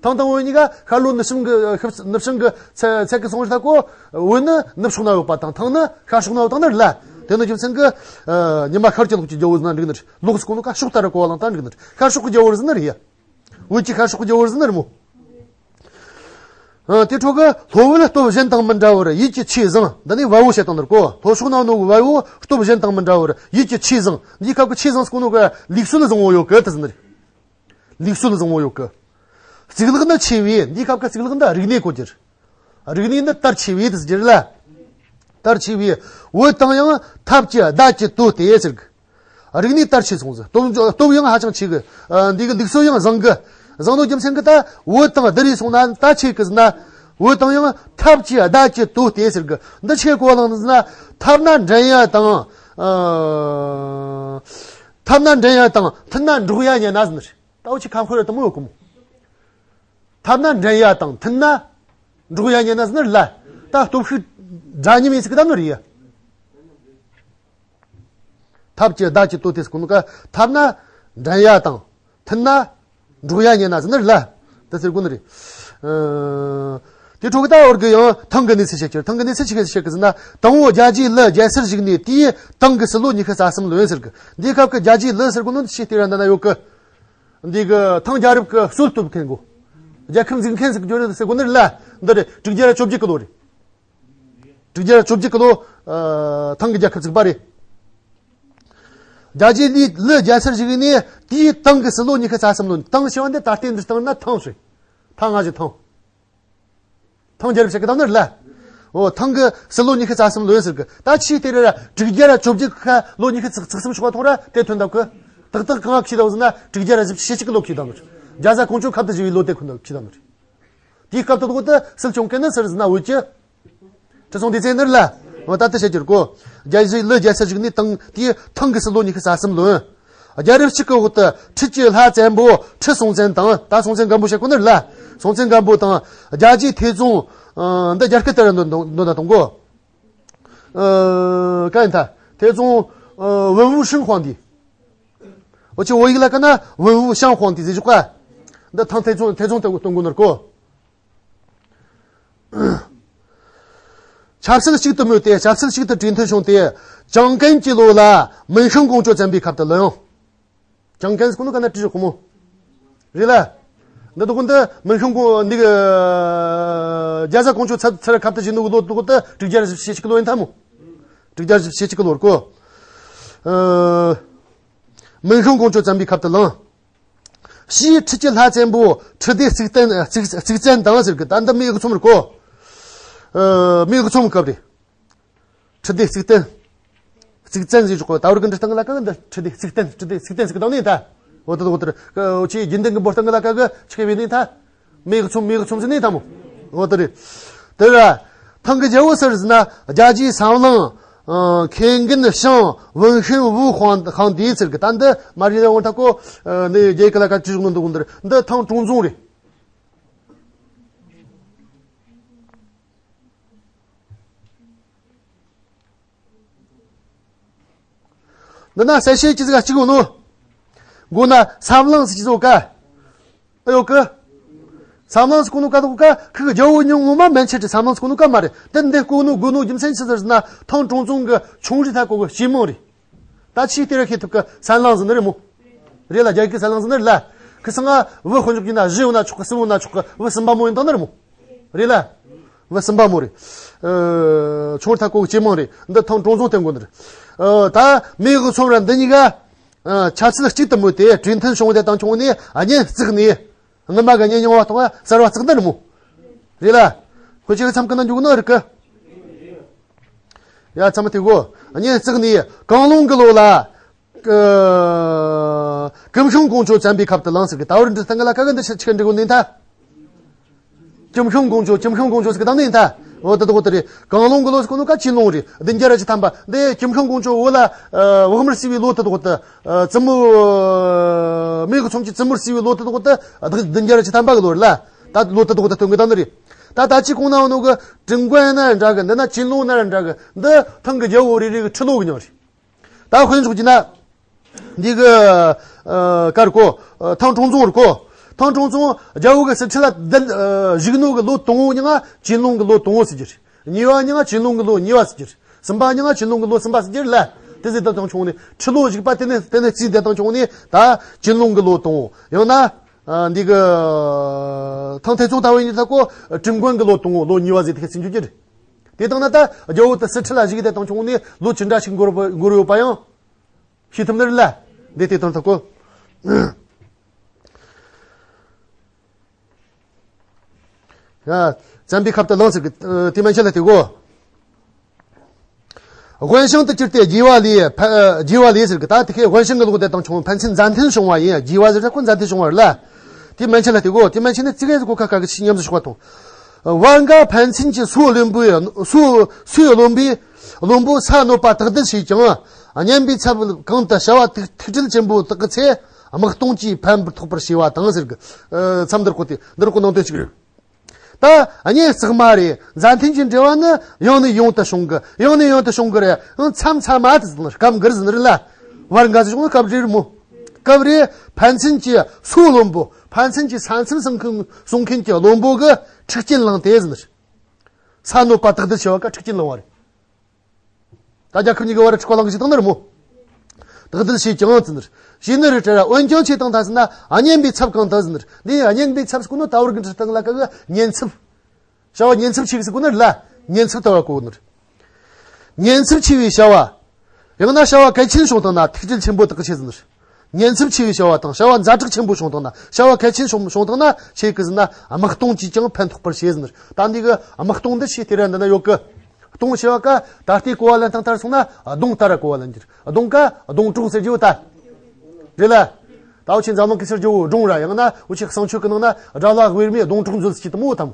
ཐང་དང་བོད་གཉིས་ཀ་ཤར་ལྷོ་ནུབ་བྱང་གི་ཤར་ནུབ་བྱང་གི་ཚད་ཚད་ཀྱི་སོང་རེ་ད་གོ། བོད་ནི་ནུབ་ཕྱོགས་ན་ཡོད་པ་དང་ཐང་ནི་ཤར་ཕྱོགས་ན་ཡོད་དང་ནི་རེད་ལ། དེ་ནི་རྒྱུ་མཚན་གི་ཨ་ཉི་མ་ཤར་གྱི་ལོགས་ཀྱི་རྒྱལ་པོ་ཟེར་ན་འགྲིག་ནི་རེད། ལོགས་ཟེར་གོ་ནོ་ཀ་ཕྱོགས་ལྟར་གོ་བ་ལང་ད་འགྲིག་ནི་རེད། ཤར་ཕྱོགས་ཀྱི་རྒྱལ་པོ་ཟེར་ནི་རེད་ཡ། བོད་ཀྱི་ཤར་ཕྱོགས་ཀྱི་རྒྱལ་པོ་ཟེར་ནི་རེད་མོ། ཨ་དེ་འཕྲོ་གི་ལྷོ་བོད་སྟོབས་གཞན་དང་མི་འདྲ་བར་ཡིད་ཀྱི་ཆོས་བཟང་། འདི་ནི་བལ་པོ་བཤད་སྟངས་འདིར་གོ། ལྷོ་ཕྱོགས་ན་ནོ་གི་བལ་པོ་སྟོབས་གཞན་དང་མི་འདྲ་བར་ཡིད་ཀྱི་ཆོས་བཟང་། འདིའི་སྐབས་ཀྱི་ཆོས་བཟང་ཟེར་གོ་ནོ་གི་ལུགས་སྲོལ་བཟང་བོ་ཡོད་གི་དེ་ཟེར་ནི་རེད། ལུགས་སྲོལ་བཟང་བོ་ཡོད་གི། གཙུག་ལག་ནི་ཆེ་བས། འདིའི་སྐབས་ཀྱི་གཙུག་ལག་འདི་རིག་གནས་གོ་རྒྱུར། རིག་གནས་འདི་དར་ཆེ་བས་དེ་ཟེར་རྒྱུ་རེད་ལ། དར་ཆེ་བས། བོད་དང་ཡང་ཐབས་ཀྱི་བརྡ་གྱིས་དོད་དེ་ཟེར་གི། རིག་གནས་དར་ཆེ་སོང་ཟིག་སྟོབས་སྟོབས་ཡང་ཧ་ཅང་ཆེ་གི། ཨ། འདི་གི་ལུགས་སྲོལ་ཡང་བཟང་གི། བཟང་ནོ་རྒྱུ་མཚན་གི་ད་བོད་དང་བསྡུར་རེ་སོང་ན་ད་ཆེ་གི་ཟེར་ན། བོད་དང་ཡང་ཐབས་ཀྱི་བརྡ་གྱི་དོ་སྟེ་ཟེར་གི། འདི་ཆེ་གོ་ལང་ཟེར་ན། ཐབས་ན་འགྲན་ཡ་དང་། ཨ། ཐབས་ན་འགྲན་ཡ་དང་མཐུན་ན་འགྲོགས་ཡ་ཉན་ན་ཟེར་ནི་རེད། ད་འུ་ཆི་ཁམས་ཁོ་ར་དུ་མོ་ཡོད་གི་མོ། ཐབས་ན་འགྲན་ཡ་དང་མཐུན་ན་འགྲོགས་ཡ་ཉན་ན་ཟེར་ནི་རེད་ལ། ད་སྟོབས་ཤུགས་འདྲ་མཉམ་ཡིན་ཟེར་གི་ད་ནི་རེད་ཡ། ཐབས་ཀྱི་བརྡ་གྱི་དོ་དེ་ཟེར་གོ་ནོ་ཀ། ཐབས་ན་འགྲན་ཡ་དང་མཐུན་ན་འགྲོགས་ཡ་ཉན་ན་ཟེར་ནི་རེད་ལ། དེ་ཟེར་གོ་ནི་རེད། ཨ། དེ་འཕྲོ་གི་ད་བར་གི་ཡང་ཐང་གི་གནས་ཚུལ་བཤད་ཀྱི། ཐང་གི་གནས་ཚུལ་ཆི་གི་བཤད་ཀྱི་ཟེར་ན། དང་པོ་རྒྱ་རྗེའི་ལུ་རྒྱལ་སར་བཞུགས་ནས། དེའི་ཐང་གི་སྲིད་ལོ་ཉི་ཤུ་རྩ་གསུམ་ལོན་ཟེར་གི། འདིའི་སྐབས་ཀྱི་རྒྱ་རྗེའི་ལུ་ཟེར་གོ་ནོ་ཆི་སྟེ་ར་འདི་ན་ཡོད་གི། འདི་གི་ཐང་རྒྱལ་རབས་ཀྱི་སྲོལ་གཏོད་མཁན་གོ། རྒྱལ་ཁབ་འཛུགས་མཁན་ཟེར་གི་ཟེར་གོ་ནི་རེད་ལ། འདི་རེད། དྲུག་བརྒྱ་བཅོ་བརྒྱད་གི་ལོ་རེད། དྲུག་བརྒྱ་བཅོ་བརྒྱད་གི་ལོ། ཨ། ཐང་གི་རྒྱལ་ཁབ་བཙུགས་པ་རེད། རྒྱ་རྗེ་ལི་ལི་རྒྱལ་སར་བཞུགས་ནས་དེའི་ཐང་གི་སྲིད་ལོ་ཉི་ཤུ་རྩ་གསུམ་ལོན། ཐང་ཞེས་པ་འདི་ད་ལྟའི་འདི་སྟེང་ན་ཐང་ཞེས། ཐང་ང་ཞེས་ཐང་། ཐང་རྒྱལ་རབས་ཞིག་གི་ཐང་ནི་རེད་ལ། འོ། ཐང་གི་སྲིད་ལོ་ཉི་ཤུ་རྩ་གསུམ་ལོན་ཟེར་གི། ད་ཆི་སྟེ་ར་དྲུག་བརྒྱ་ར་བཅོ་བརྒྱད་ཁ་ལོ་ཉི་ཤུ་རྩ་གསུམ་ཞོག་པ་ཐོང་ར་དེ་ཐོན་ཐབས་གི། ཏག་ཏག་གང་ཁྱི་ལོ་ཟེར་ན་དྲུག་བརྒྱ་ར་བཞི་བཅུ་ཞེ་གཅིག་གི་ལོ་ཁྱི་དང་། རྒྱ་བཟའ་ཀོང་ཇོ་ཁབ་ཏུ་བཞེས་པའི་ལོ་དེ་ཁོ་ན་ཁྱི་དང་། དེའི་སྐབས་དུ་དགོ་དུ་སྲིད་སྐྱོང་གི་ནི་སར་ཟིན་ན་འོས་ཀྱི། ཁྲི་སྲོང་ལྡེ་བཙན་ནི་རེད་ལ། འོ། ད་ལྟ་བཤད་རྒྱུར་གོ། རྒྱ་རྗེ་ལི་རྒྱལ་སར་བཞུགས་ནས་དང་དེའི་ཐང་གི་སྲིད་ལོ་ཉི་ཤུ་རྩ་གསུམ་ལོན། རྒྱལ་རབས་གཅིག་གི་འོག་ཏུ་ཁྲི་ཀྱི་ལྷ་བཙན་པོ་ཁྲི་སྲོང་བཙན་དང་། ད་སྲོང་བཙན་སྒམ་པོ་བཤད་གོ་ནི་རེད་ལ། སྲོང་བཙན་སྒམ་པོ་དང་རྒྱ་རྗེ་ཐེ་ཙོང་། ཨ། འདི་རྒྱ་སྐད་དུ་ར་འདོན་འདོན་འདོན་ན་གཏོང་གོ། ཨ། ག་ཡིན་ད། ཐེ་ཙོང་། ཨ། 文武双皇帝། འོ་ཆི་བོད་ཡིག་ལ་ཀ་ན་文武双皇帝ཟེར་བཞག་ག། འདི་ཐང་ཐེ་ཙོང་ཐེ་ཙོང་ཐེ་གོ་སྟོན་གོ་ནོར་གོ། ཆབ་སྲིད་གཅིག་ཏུ་མོས་ཏེ། ཆབ་སྲིད་གཅིག་ཏུ་གྲོས་མཐུན་བྱུང་སྟེ། ཀྲང་ཀན་གྱི་ལོ་ལ་明圣公主བཙན་པོའི་ཁབ་ཏུ་ལོན་ཡོང་། ཀྲང་ཀན་ཟེར་གོ་ནོ་ག་ན་ཀྲི་ཞོག་གོ་མོ། རེད་ལ། འདི་དུ་གོ་འདི་明圣公། འདི་གི་རྒྱ་བཟའ་ཀོང་ཇོ་ཚ་ཚ་ར་ཁབ་ཏུ་བཞེས་ནོ་གི་ལོ་དུ་གོ་དུ་དྲུག་བརྒྱ་བཞི་བཅུ་ཞེ་གཅིག་གི་ལོ་ཡིན་ཐ་མོ། དྲུག་བརྒྱ་བཞི་བཅུ་ཞེ་གཅིག་གི་ལོ་ར་གོ། ཨ། 明圣公主བཙན་པོའི་ཁབ་ཏུ་ལོན། ཕྱིས་ཁྲི་ཀྱི་ལྷ་བཙན་པོ་ཁྲི་ལྡེ་གཙུག་བརྟན་གཙུག་གཙུག་བཙན་དང་ཟེར་གི། ད་འདི་མེ་གི་ཚོམ་རེད་གོ། ཨ། མེ་གི་ཚོམ་སྐབས་རེད། ཁྲི་ལྡེ་གཙུག་བརྟན། གཙུག་བཙན་ཟེར་ཆོག་གོ། ད་བར་གི་འབྲི་སྟངས་ལ་ཀ་འདི་ཁྲི་ལྡེ་གཙུག་བརྟན། ཁྲི་ལྡེ་གཙུག་བརྟན་ཟེར་གི་དང་ནི་ད། འོ་ད་འོ་ད་རེད། ཁྱེད་རྒྱུན་ལྡན་གི་འབོད་སྟངས་ལ་ཀ་གི་ཆི་གི་བས་ནི་ད། མེ་གི་ཚོམ་མེ་གི་ཚོམ་ཟེར་ནི་ད་མོ། འོ་ད་རེད། དེ་ར། ཐང་གི་རྒྱལ་པོ་སུ་རེད་ཟེར་ན། རྒྱ་རྗེ་སམ་ལང་། ཨ། ཁེ་འགན་ཤང་文宣武皇皇帝ཟེར་གི། ད་འདི་མ་རེད་ལ་འོང་ཐ་གོ། ཨ། འདི་རྒྱལ་ཁ་ལ་ཀ་ཅི་ཞུགས་ནོ་འདུག་འདིར། འདི་ཐང་ཀྲུང་རྫོང་རེད། འདི་ན་གསལ་བཤད་ཅི་ཟིག་གཅིག་ཡོད་ནོ། མགོ་ན་སམ་ལང་ཟིག་ཅི་ཟོ་ཀ། ཨ་ཡོད་ཀི། སམ་ལང་ཟིག་གོ་ནོ་ཀ་དོ་ཀ་ཁི་གི་རྒྱལ་པོ་ཉུང་ངོ་མ་མན་ཆད་ཀྱི་སམ་ལང་ཟིག་གོ་ནོ་ཀ་མ་རེད། དེ་འདི་གོ་ནོ་གོ་ནོ་རྒྱུ་མཚན་ཆི་ཟིག་ཟེར་ན། ཐང་ཀྲུང་ཙུང་གི་ཆུང་རིགས་ཐ་གོ་གི་ཇེ་མང་རེད། ད་ཆི་དེ་ར་ཤེས་ཐུབ་ཀི། སན་ལང་ཟེར་ནི་རེད་མོ། རེད་ལ། རྒྱ་ཡིག་གི་སན་ལང་ཟེར་ནི་རེད་ལ། ཁི་སང་ང་བུ་དཔེ་འཇོག་གི་ན་བཞི་ཡོད་ན་ཆོག་གི། གསུམ་ཡོད་ན་ཆོག་གི། བུ་གསུམ་པ་མོ་ཡིན་དང་ནི་རེད་མོ། རེད་ལ། བུ་གསུམ་པ་མོ་རེད། ཨ། ཆུང་ཐ་གོ་གི་ཇེ་མང་རེད། འདི་ཐང་ཀྲུང་ཙུང་བསྟན་དགོས་ནི་རེད། ཨ། ད་མེ་གི་ཚོམ་ར་འདི་གཉིས་ཀ། ཨ། ཆབ་སྲིད་གཅིག་ཏུ་མོས་ཏེ་གྲོས་མཐུན་བྱུང་བ་དེ་དང་བྱུང་ནས་གཉེན་བརྩེགས་ནས། སྔོན་མ་གི་གཉེན་ཉུང་བ་དང་གསར་བ་བརྩེགས་ནི་རེད་མོ། རེད་ལ། ཁོ་ཅིག་མཚམས་ཀི་ན་འཇུག་ནི་རེད་ཀི། ཡ། ཚང་མ་དེ་གོ། གཉེན་བརྩེགས་ནས་ཀང་ལུང་གི་ལོ་ལ། ཨ། ཀིམ་ཤང་ཀོང་ཇོ་བཙན་པོའི་ཁབ་ཏུ་ལངས་ཟེར་གི། ད་བར་འདི་སྟེང་ལ་ཀ་གི་འདི་ཆི་ཆི་གི་འབྲི་གོ་ནི་ད། ཀིམ་ཤང་ཀོང་ཇོ། ཀིམ་ཤང་ཀོང་ཇོ་ཟེར་གི་དང་ནི་ད། འོ་ད་དོ་དེ་རེད། ཀང་ལུང་གི་ལོ་ཟེར་གོ་ནོ་ཀ་ཆིན་ལུང་རེད། བདུན་བརྒྱ་ར་བཅུ་ཐམ་པ། འདི་ཀིམ་ཤང་ཀོང་ཇོ་བོད་ལ། ཨ། བོགས་མར་བསུས་པའི་ལོ་ད་དོ་ད། ཨ། བཙུན་མོ། མེ་གི་ཚོམ་གྱི་བཙུན་མོར་བསུས་པའི་ལོ་ད་དོ་ད། བདུན་བརྒྱ་ར་བཅུ་ཐམ་པ་གི་ལོ་རེད་ལ། ད་ལོ་ད་དོ་ད་སྟོན་གི་དང་ནི་རེད། ད་ད་ཅི་གོང་ན་ཡོད་ནོ་གི་ཀྲིན་ཀོན་ན་འདྲ་གི། འདི་ན་ཆིན་ལུང་ན་འདྲ་གི། འདི་ཐང་གི་རྒྱལ་པོ་རེ་རེ་གི་ཁྲི་ལོ་གི་མྱིང་རེད། ད་དཔེ་འཇོག་གི་ན། འདི་གི། ཨ། ཀར་གོ། ཨ། ཐང་ཀྲུང་ཙུང་རེད་གོ། ཐང་ཀྲུང་ཙུང་རྒྱལ་པོ་གི་སྲིད་ཁྲི་ལ་བདུན། ཨ། བཞུགས་ནོ་གི་ལོ་དང་པོ་ཉིན་ང་ཆིན་ལུང་གི་ལོ་དང་པོ་ཟེར་གྱི་རེད། གཉིས་པ་ཉིན་ང་ཆིན་ལུང་གི་ལོ་གཉིས་པ་ཟེར་གྱི་རེད། གསུམ་པ་ཉིན་ང་ཆིན་ལུང་གི་ལོ་གསུམ་པ་ཟེར་གྱི་རེད་ལ། དེ་ཟེར་ད་དང་བྱུང་ནས་ཁྲི་ལོ་བཞུགས་པ་དེ་ནས་དེ་ནས་རྩིས་དེ་དང་བྱུང་ནས་ད་ཆིན་ལུང་གི་ལོ་དང་པོ། ཡང་ན། ཨ། འདི་གི། ཐང་ཐེ་ཙུང་ལྟ་བུ་ཡིན་ད་གོ། ཀྲིན་ཀོན་གི་ལོ་དང་པོ་ལོ་གཉིས་པ་ཟེར་དེ་ག་ཟེར་གྱི་རེད། དེ་དང་ན་ད་རྒྱལ་པོ་དེ་སྲིད་ཁྲི་ལ་བཞུགས་དེ་དང་བྱུང་ནས་ལོ་ཅི་འདྲ་ཞིག་འགོར་འགོར་ཡོད་པ་ཡང་ཤེས་ཐུབ་ནི་རེད་ལ། འདི་དེ་དང་ད་གོ། ཡ། བཙན་པོའི་ཁབ་ཏུ་ལངས་ཟེར་གི། ཨ། དེ་མན་ཆད་ལ་དེ་གོ། དབེན་ཞིང་དུ་གྱུར་ཏེ་རྒྱས་པ་ལས། ཕ- རྒྱས་པ་ལས་ཟེར་གི། ད་དེ་ཁའི་དབེན་ཞིང་གི་ལུགས་དེ་དང་མཚུངས། ཕན་ཚུན་མཛའ་མཐུན་བྱུང་བ་ཡིན། རྒྱས་པ་ཟེར་ད་ཁོ་མཛའ་མཐུན་བྱུང་བ་རེད་ལ། དེ་མན་ཆད་ལ་དེ་གོ་དེ་མན་ཆད་ནི་ཙི་གེ་ཟིག་གོ་ཁ་ཁ་གི་ཆི་ཉམས་སུ་ཞོག་པ་དང་། བར་འགའ་ཕན་ཚུན་གྱི་སོ་བློན་པོའི་སོ་སོའི་བློན་པོའི་བློན་པོ་ས་གནོད་པ་དག་སྡུད་བྱས་ཀྱང་། གཉེན་པའི་ཚབ་གང་དུ་བྱ་བ་ཐུག་ཐུགས་ཁྲལ་ཆེན་པོ་དག་གི་ཚེ། དམག་གཏོང་གིས་ཕན་ཐོགས་པར་བྱས་པ་དང་ཟེར་གི། མཚམས་འདིར་གོ་དེ་འདིར་གོ་ནང་དོན་གཅིག་རེད། ད་གཉེན་བསྲེགས་མ་རེད། མཛའ་མཐུན་གྱི་འབྲེལ་བ་ནི་ཡང་ནས་ཡང་དུ་བྱུང་གི། ཡང་ནས་ཡང་དུ་བྱུང་གི་རེད། ཡང་མཚམས་མཚམས་མ་དུ་ཟིན་སྐབས་འགར་ཟིན་རེད་ལ། བར་འགའ་ཟིན་བྱུང་སྐབས་རེ་རེད་མོ། སྐབས་རེ་ཕན་ཚུན་གྱི་སོ་བློན་པོ། ཕན་ཚུན་གྱི་ས་མཚམས་སྲུང་མཁན་སྲུང་མཁན་གྱི་བློན་པོ་གི་འཁྲུག་རྐྱེན་བསླངས་ཏེ་ཟིན། ས་གནོད་པ་དག་སྡུད་བྱས་པ་ཀ་འཁྲུག་རྐྱེན་བསླངས་བ་རེད། ད་རྒྱལ་ཁབ་གཉིས་ཀྱི་བར་འཁྲུག་པ་ལངས་ཞིག་བཏང་ནི་རེད་མོ། དག་སྡུད་བྱས་ཀྱང་ཙི་ནི་རེད། བྱས་ནི་རེད་དྲ་ར། འོན་ཀྱང་ཆེ་དང་ད་ཟིན་ན་གཉེན་པའི་ཚབ་གང་དུ་ཟིན་ནི་རེད། འདི་གཉེན་པའི་ཚབ་ཟེར་གོ་ནོ་ད་བར་གི་འཕྲི་སྟངས་ལ་ཀ་གི་གཉེན་ཚབ། བྱ་བ་གཉེན་ཚབ་ཆེ་གི་ཟེར་གོ་ནི་རེད་ལ། གཉེན་ཚབ་ལྟ་བ་གོ་ནི་རེད། གཉེན་ཚབ་ཆེ་བའི་བྱ་བ། ཡང་ན་བྱ་བ་གལ་ཆེན་བྱུང་བཏང་ན་ཐུགས་ཁྲལ་ཆེན་པོ་དག་གི་ཆེ་ཟིན་ནི་རེད། གཉེན་ཚབ་ཆེ་བའི་བྱ་བ་དང་བྱ་བ་ཛ་དྲག་ཆེན་པོ་བྱུང་བཏང་ན། བྱ་བ་གལ་ཆེན་བྱུང་བྱུང་བཏང་ན་ཆེ་གི་ཟིན་ན་དམག་གཏོང་གིས་ཀྱང་ཕན་ཐོགས་པར་བྱེད་ཟིན་ནི་རེད། ད་འདི་གི་དམག་གཏོང་འདི་ཆེ་དེ་ར་འདི་ན་ཡོད་གི། གཏོང་བྱེད་པ་ཀ་ད་ལྟའི་གོ་བ་ལེན་སྟངས་ལྟར་སོང་ན་གདོང་ལྟར་གོ་བ་ལེན་རྒྱུ་རེད། གདོང་ཀ་གདོང་གྲོགས་ཟེར་རྒྱུ་ད། རེད་ལ། ད་འུ་ཆོས་འཛམ་གླིང་གི་ཟེར་རྒྱུ་བོ་སྒྲུང་ར། ཡང་ན་འུ་ཆོས་གསང་སྤྱོད་ཀྱི་ནང་ན་དགྲ་ལྷ་དབྱེར་མེད་གདོང་གྲོགས་མཛོད་ཟེར་གྱི་དུ་མོ་དམ།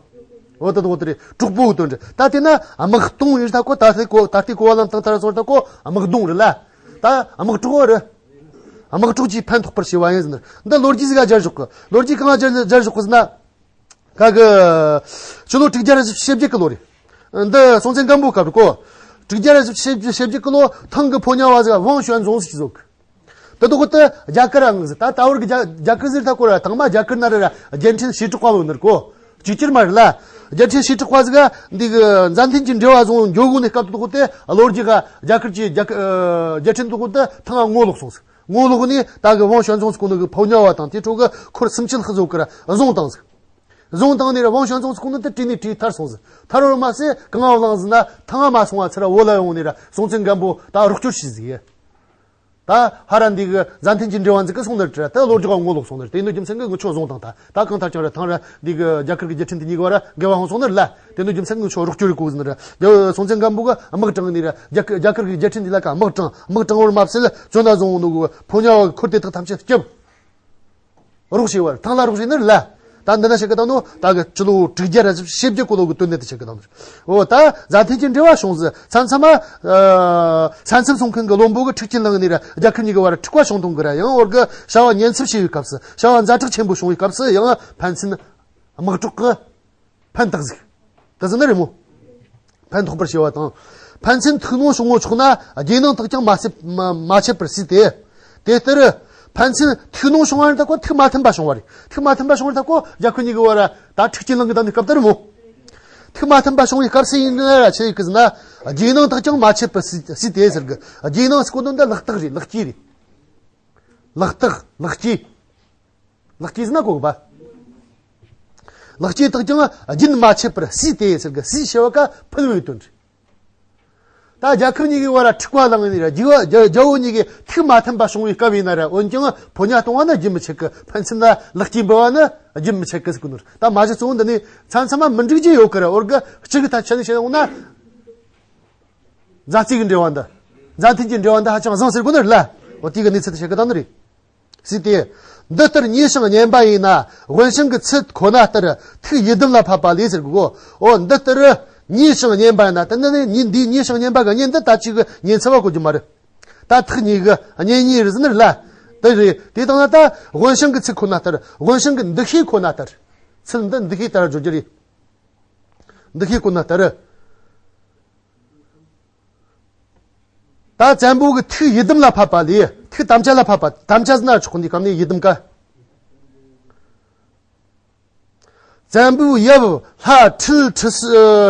འོ་ད་འོ་ད་རེད། གྲོགས་པོ་གི་དོན་རེད། ད་དེ་ན་དམག་གཏོང་ཡོད་ད་ཀོ་ད་ལྟའི་གོ་ད་ལྟའི་གོ་བ་ལེན་སྟངས་ལྟར་སོང་ད་ཀོ་དམག་གདོང་རེད་ལ། ད་དམག་གྲོགས་རེད། དམག་གྲོགས་ཀྱིས་ཕན་ཐོགས་པར་བྱས་པ་ཡིན་ཟེར་ནི། འདི་ལོ་རྒྱུས་ཟིག་ག་སྦྱར་བཞག་གི། ལོ་རྒྱུས་གང་སྦྱར་སྦྱར་བཞག་གི་ཟེར་ན། ཁ་གི། ཕྱི་ལོ་དྲུག་བརྒྱ་ར་བཞི་བཅུ་ཞེ་བརྒྱད་གི་ལོ་རེད། འདི་སྲོང་བཙན་སྒམ་པོ་སྐབས་རེད་ཀོ། དྲུག་བརྒྱ་ར་བཞི་བཅུ་ཞེ་བརྒྱད་གི་ལོ་ཐང་གི་ཕོ་ཉ་བ་ཟིག་ཝང་ཞོན་རྫོང་ཟིག་བཟོ་གི། དེ་དུ་གོ་དེ་རྒྱ་གར་རང་ཟིག་ད་ད་བར་གི་རྒྱ་རྒྱ་གར་ཟིག་ད་ཀོ་ར་ཐང་མ་རྒྱ་གར་ན་ར་ར་རྒྱལ་ཕྲན་བྱེ་བྲག་པ་བོ་ནི་རེད་ཀོ། གཅིག་གྱུར་མ་རེད་ལ། རྒྱལ་ཕྲན་བྱེ་བྲག་པ་ཟིག་ག་འདི་གི་མཛའ་མཐུན་གྱི་འབྲེལ་བ་བཟུང་འགྱོ་དགོས་ནི་སྐབས་དུ་གོ་དེ་ལོ་རྒྱུས་ག་རྒྱ་གར་གྱི་རྒྱ་གི་རྒྱལ་ཕྲན་དུ་གོ་དེ་ཐང་ང་ངོ་ལོག་སོང་ཟིག་ངོ་ལོག་ནི་ད་གི་ཝང་ཞོན་རྫོང་ཟེར་གོ་ནི་གི་ཕོ་ཉ་བ་དང་དེ་ཕྲུ་གུ་འཁོར་སུམ་ཅུ་ལྷག་བཟོ་གི་ར་བཟུང་བཏང་ཟིག་བཟུང་བཏང་ནི་ར་ཝང་ཞོན་རྫོང་ཟེར་གོ་ནི་དེ་བྲོས་ནི་བྲོས་ཐར་སོང་ཟིག་ཐར་བར་མ་ཟད་གང་བ་བླངས་ཟིན་ན་ཐང་ང་མ་སོང་བ་ཚུར་ར་བོད་ལ་ཡོང་ནི་ར་སྲོང་བཙན་སྒམ་པོ་ད་རོགས་སྐྱོར་བྱས་ཟིག་ད་ཧ་ར་འདི་གི་མཛའ་མཐུན་གྱི་འབྲེལ་བ་འཛུགས་གི་སོང་ནི་རེད། ད་ལོ་རྒྱུས་ག་ངོ་ལོག་སོང་ནི་རེད། དེ་ནི་རྒྱུ་མཚན་གི་ངི་ཆོ་བཟུང་བཏང་ད་ད་གང་ཐར་ཀྱང་ར་ཐང་ར་འདི་གི་རྒྱ་གར་གི་རྒྱལ་ཕྲན་དེ་གཉིས་གི་བར་ར་འགལ་བ་ཧོང་སོང་ནི་རེད་ལ། དེ་ནི་རྒྱུ་མཚན་གི་ངི་ཆོ་རོགས་སྐྱོར་རེ་གོ་ཟིན་ནི་རེད། རྒྱ་སྲོང་བཙན་སྒམ་པོ་གི་དམག་དྲངས་ནི་ར་རྒྱ་གར་རྒྱ་གར་གི་རྒྱལ་ཕྲན་དེ་ལ་ཀ་དམག་དྲངས། དམག་དྲངས་བར་མ་ཟད་བཙོན་ན་བཟུང་ནོ་གི་ཕོ་ཉ་བ་འཁོར་དེ་དག་ཐམས་ཅད་སྐྱབས། རོགས་བྱས་བར་ཐང་ལ་རོགས་བྱས་ནི་རེད་ལ། ད་འདི་ན་བཤད་གི་ད་ནོ་ད་གི་སྤྱི་ལོ་དྲུག་བརྒྱ་ར་བཞི་བཅུ་ཞེ་བརྒྱད་གོ་ལོ་གི་དོན་གནད་དུ་བཤད་གི་ད་ནོ། འོ་ད་མཛའ་མཐུན་གྱི་འབྲེལ་བ་བྱུང་ཟིག་མཚམས་མཚམས་མ། ས་མཚམས་སྲུང་མཁན་གི་བློན་པོ་གི་འཁྲུག་རྐྱེན་བསླངས་ནི་ར་རྒྱལ་ཁབ་གཉིས་ཀྱི་བར་འཁྲུག་པ་བྱུང་གཏོང་གི་ར། ཡང་བར་གི་བྱ་བ་ཉེན་ཚབས་ཆེ་བའི་སྐབས་སུ། བྱ་བཛ་དྲག་ཆེན་པོ་བྱུང་བའི་སྐབས་སུ་ཡང་ཕན་ཚུན་དམག་གྲོགས་གི་ཕན་བཏགས་ཟིག་དེ་ཟིག་ནི་རེད་མོ། ཕན་ཐོགས་པར་བྱེད་པ་དང་། ཕན་ཚུན་ཐུགས་སྣང་བྱུང་ངོ་ཆོག་ན་རྒྱུས་སྣང་དག་ཀྱང་མ་ཆད་མ་མ་ཆད་པར་སྲིད་དེ། དེ་ལྟར་ཕན་ཚུན་ཐུགས་སྣང་བྱུང་བ་རེད་ད་ཀོ་ཐུགས་མ་མཐུན་པ་བྱུང་བ་རེད། ཐུགས་མ་མཐུན་པ་བྱུང་བ་རེད་ད་ཀོ་རྒྱལ་ཁབ་གཉིས་ཀྱི་བར་ད་འཁྲུག་རྐྱེན་བསླངས་གི་ད་ནི་སྐབས་དེར་མོ། ཐུགས་མ་མཐུན་པ་བྱུང་བའི་སྐབས་སུ་ཡིན་ན་ར་ཆི་ཡིན་གི་ཟེར་ན། རྒྱུས་སྣང་དག་ཀྱང་མ་ཆད་པར་སྲིད་སྲིད་དེ་ཟེར་གི། རྒྱུས་སྣང་ཟེར་གོ་ནོ་འདི་ལག་རྟགས་རེད། ལག་སྐྱེས་རེད། ལག་རྟགས་ལག་སྐྱེས། ལག་སྐྱེས་ཟེར་ན་གོ་གི་པ། ལག་སྐྱེས་དག་ཀྱང་རྒྱུན་མ་ཆད་པར་སྲིད་དེ་ཟེར་གི། སྲིད་ཞེས་པ་ཀ་ཕུལ་བའི་དོན་རེད། ད་རྒྱལ་ཁབ་གཉིས་ཀྱི་བར་འཁྲུག་པ་བསླངས་ནས་ར་རྒྱལ་བ་རྒྱལ་རྒྱལ་བོ་གཉིས་ཀྱི་ཐུགས་མ་མཐུན་པ་བྱུང་བའི་སྐབས་ཡིན་ན་ར། འོན་ཀྱང་ཕོ་ཉ་གཏོང་བ་ནི་རྒྱུན་མི་ཆད་གི། ཕན་ཚུན་ལ་ལག་སྐྱེས་འབུལ་བ་ནི་རྒྱུན་མི་ཆད་གི་ཟེར་གི་ནོ། ད་མ་གཞི་གཙོ་བོ་འདི་ནི་མཚམས་མཚམས་མ་མི་འགྲིག་རྒྱུ་ཡོད་གི་ར། འོར་གི་གཅིག་གི་ཐད་ཆད་ནས་བཤད་ཡོང་ན། མཛའ་བརྩེ་གི་འབྲེལ་བ་འདི། མཛའ་མཐུན་གྱི་འབྲེལ་བ་འདི་ཧ་ཅང་བཟང་ཟེར་གོ་ནི་རེད་ལ། འོ་དེ་གི་གནས་ཚུལ་དེ་བཤད་གི་ད་ནི་རེད། སྲིད་དེ། འདི་ལྟར་ཉེ་ཞིང་གཉེན་པ་ཡིན་ན། དབེན་ཞིང་གི་ཚུལ་ཁོ་ན་ལྟར་ཐུགས་ཡིད་དམ་ལ་ཕབ་པ་ལས་ཟེར་གོ། འོ་འདི་ལྟར་ཉེ་ཞིང་གཉེན་པ་ཡིན་ན། དེ་ནི་ཉེ་འདི་ཉེ་ཞིང་གཉེན་པ་གི་གཉེན་འདི་ད་ཅིག་གི་ཉེ་ཚབ་བ་གོ་རྒྱུ་མ་རེད། ད་ཐག་ཉེ་གི་གཉེན་ཉེ་རེད་ཟེར་ནི་རེད་ལ། དེ་རེད། དེ་དང་ན་ད་དབེན་ཞིང་གི་ཚུལ་ཁོ་ན་ལྟར། དབེན་ཞིང་གི་འདུ་ཤེས་ཁོ་ན་ལྟར། ཚུལ་འདི་འདུ་ཤེས་ལྟར་བརྗོད་རྒྱུ་རེད། འདུ་ཤེས་ཁོ་ན་ལྟར། ད་བཙན་པོ་གི་ཐུགས་ཡི་དམ་ལ་ཕབ་པ་ལས། ཐུགས་དམ་བཅའ་ལ་ཕབ་པ། དམ་བཅའ་ཟེར་ན་ཆོག་འདི་གམ་ནས་ཡི་དམ་ཀ། བཙན་པོའི་ཡབ་ལྷ་ཁྲི་ཁྲི་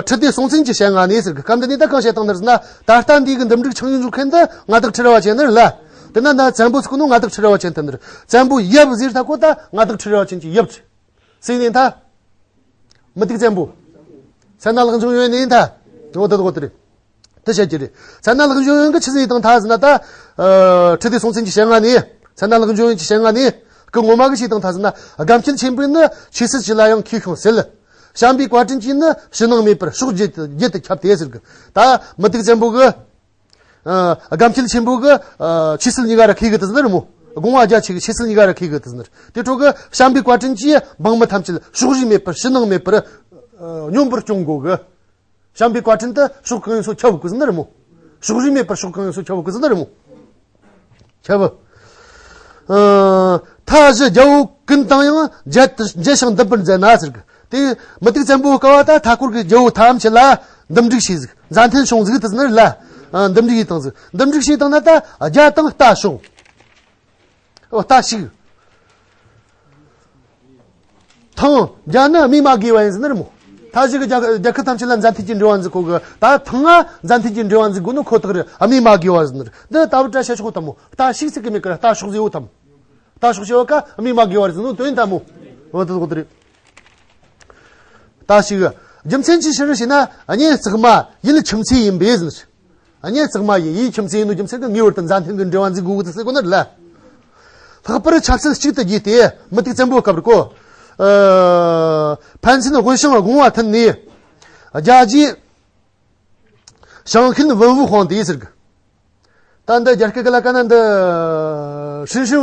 ཁྲི་ལྡེ་སྲོང་བཙན་གྱི་ཞལ་སྔ་ནས་ཟེར་གི། སྐབས་འདི་ནས་ད་གང་བཤད་བཏང་ནི་ཟེར་ན། ད་ལྟ་འདི་གི་འདུམ་འགྲིག་ཆིངས་ཡིག་འཇོག་མཁན་འདི་མངའ་བདག་ཁྲི་རལ་པ་ཅན་ནི་རེད་ལ། དེ་ན་ན་བཙན་པོ་ཟེར་གོ་ནོ་མངའ་བདག་ཁྲི་རལ་པ་ཅན་དེ་ནི་རེད། བཙན་པོའི་ཡབ་ཟེར་ད་གོ་ད་མངའ་བདག་ཁྲི་རལ་པ་ཅན་གྱི་ཡབ་རེད། སྲིད་ནས་ད། མུ་སྟེགས་བཙན་པོ། མཚན་ནག་ལག་འཇོམས་ཡོན་ནས་ད། འོ་ད་འོ་ད་རེད། དེ་བཤད་ཀྱི་རེད། མཚན་ནག་ལག་འཇོམས་ཡོན་གྱིས་ཆི་ཟིག་བཏང་ཐལ་ཟེར་ན་ད། ཨ། ཁྲི་ལྡེ་སྲོང་བཙན་གྱི་ཞལ་སྔ་ནས། མཚན་ནག་ལག་འཇོམས་ཡོན་གྱི་ཞལ་སྔ་ནས། སྐུ་ངོ་མ་གིས་ཆི་བཏང་ཐལ་ཟེར་ན། སྒམ་ཆེན་ཆེན་པོས་ནི་ཆོས་སྲིད་སྤྱི་ལ་ཡང་ཁེ་ཤོང་སེལ། བྱམས་པའི་བཀའ་དྲིན་གྱིས་ནི་ཕྱི་ནང་མེད་པར་ཕྱོགས་བརྒྱད་དུ་བརྒྱད་དུ་ཁྱབ་སྟེ་ཟེར་གི། ད་མུ་སྟེགས་བཙན་པོ་གིས། ཨ། སྒམ་ཆེན་ཆེན་པོ་གི་ཨ་ཆོས་སྲིད་གཉིས་ཀ་ར་ཁེ་གི་དུ་ཟེར་མོ། དགོངས་པ་རྒྱ་ཆེ་གི་ཆོས་སྲིད་གཉིས་ཀ་ར་ཁེ་གི་དུ་ཟེར། དེ་འཕྲོ་གི་བྱམས་པའི་བཀའ་དྲིན་གྱིས་འབངས་མི་ཐམས་ཅད་ཕྱོགས་རིས་མེད་པར་ཕྱི་ནང་མེད་པར་ཨ་སྙོམས་པར་སྐྱོང་དགོས་གི། བྱམས་པའི་བཀའ་དྲིན་དུ་ཕྱོགས་གང་ཡིན་སོ་ཁྱབ་གི་ཟེར་ནི་རེད་མོ། ཕྱོགས་རིས་མེད་པར་ཕྱོགས་གང་ཡིན་སོ་ཁྱབ་གི་ཟེར་ནི་རེད་མོ། ཁྱབ། ཨ། མཐའ་བཞི་རྒྱལ་པོ་ཀུན་དང་ཡང་མཇལ་དུ་མཇལ་ཞིང་འདུམ་པར་མཛད་ན་ཟེར་གི། དེ་མུ་ཏིག་བཙན་པོ་སྐབས་བ་ད་མཐའ་སྐོར་གྱི་རྒྱལ་པོ་ཐམས་ཅད་ལ་འདུམ་འགྲིག་བྱས་ཟིག། མཛའ་མཐུན་བྱུང་ཟིག་དུ་ཟེར་ནི་རེད་ལ། ཨ། འདུམ་འགྲིག་བྱས་བཏང་ཟིག། འདུམ་འགྲིག་བྱས་བཏང་ན་ད་རྒྱ་དང་རྟ་བྱུང་། ཨོ། རྟ་ཞིག། ཐང་། རྒྱ་ནི་སྨྲས་མ་དགོས་པ་ཡིན་ཟེར་ནི་རེད་མོ། མཐའ་བཞི་གི་རྒྱལ་རྒྱལ་ཁབ་ཐམས་ཅད་ལ་མཛའ་མཐུན་གྱི་འབྲེལ་བ་འཛུགས་དགོས་གི། ད་ཐང་ང་མཛའ་མཐུན་གྱི་འབྲེལ་བ་འཛུགས་དགོས་ནི་ཁོ་ཐག་རེད། སྨྲས་མ་དགོས་པ་ཟེར་ནི་རེད། འདི་ད་བར་བཀྲ་ཤིས་ཤོག་དམ་མོ། རྟ་ཞིག་ཟེར་གི་མེད་ཀི། རྟ་ཤོག་ཟེར་བོ་དམ། རྟ་ཤོག་ཟེར་བ་ཀ་སྨྲས་མ་དགོས་པ་ཟེར་ནོ་དོན་དམ་མོ། འོ་དེ་ཁོ་ཐག་རེད། རྟ་ཞིག། རྒྱུ་མཚན་ཅི་ཕྱིར་ཞེ་ན། གཉེན་བརྩེགས་མ་ཡིད་ཁྱིམ་མཚེས་ཡིན་པས་ཟེར། གཉེན་བརྩེགས་མ་ཡིན། ཡིད་ཁྱིམ་མཚེས་ཡིན་ནོ་རྒྱུ་མཚན་གྱིས་ངེས་པར་དུ་མཛའ་མཐུན་གྱི་འབྲེལ་བ་འཛུགས་དགོས་ཀྱི་ཟེར་གོ་ནི་རེད་ལ། ལྷག་པར་ཆབ་སྲིད་གཅིག་ཏུ་བསྒྱུར་ཏེ་མུ་ཏིག་བཙན་པོའི་སྐབས་རེད་གོ། ཨ། ཕན་ཚུན་དབུལ་ཞིང་དགོངས་པ་མཐུན་ནས། རྒྱ་རྗེ་ཞང་ཤན་ཝུན་ཝུ་ཧོང་ཏེ་ཟེར་གི། ད་འདི་རྒྱ་སྐད་གི་ལ་ཀ་ན་འདི་ཧྲིན་ཧྲིན་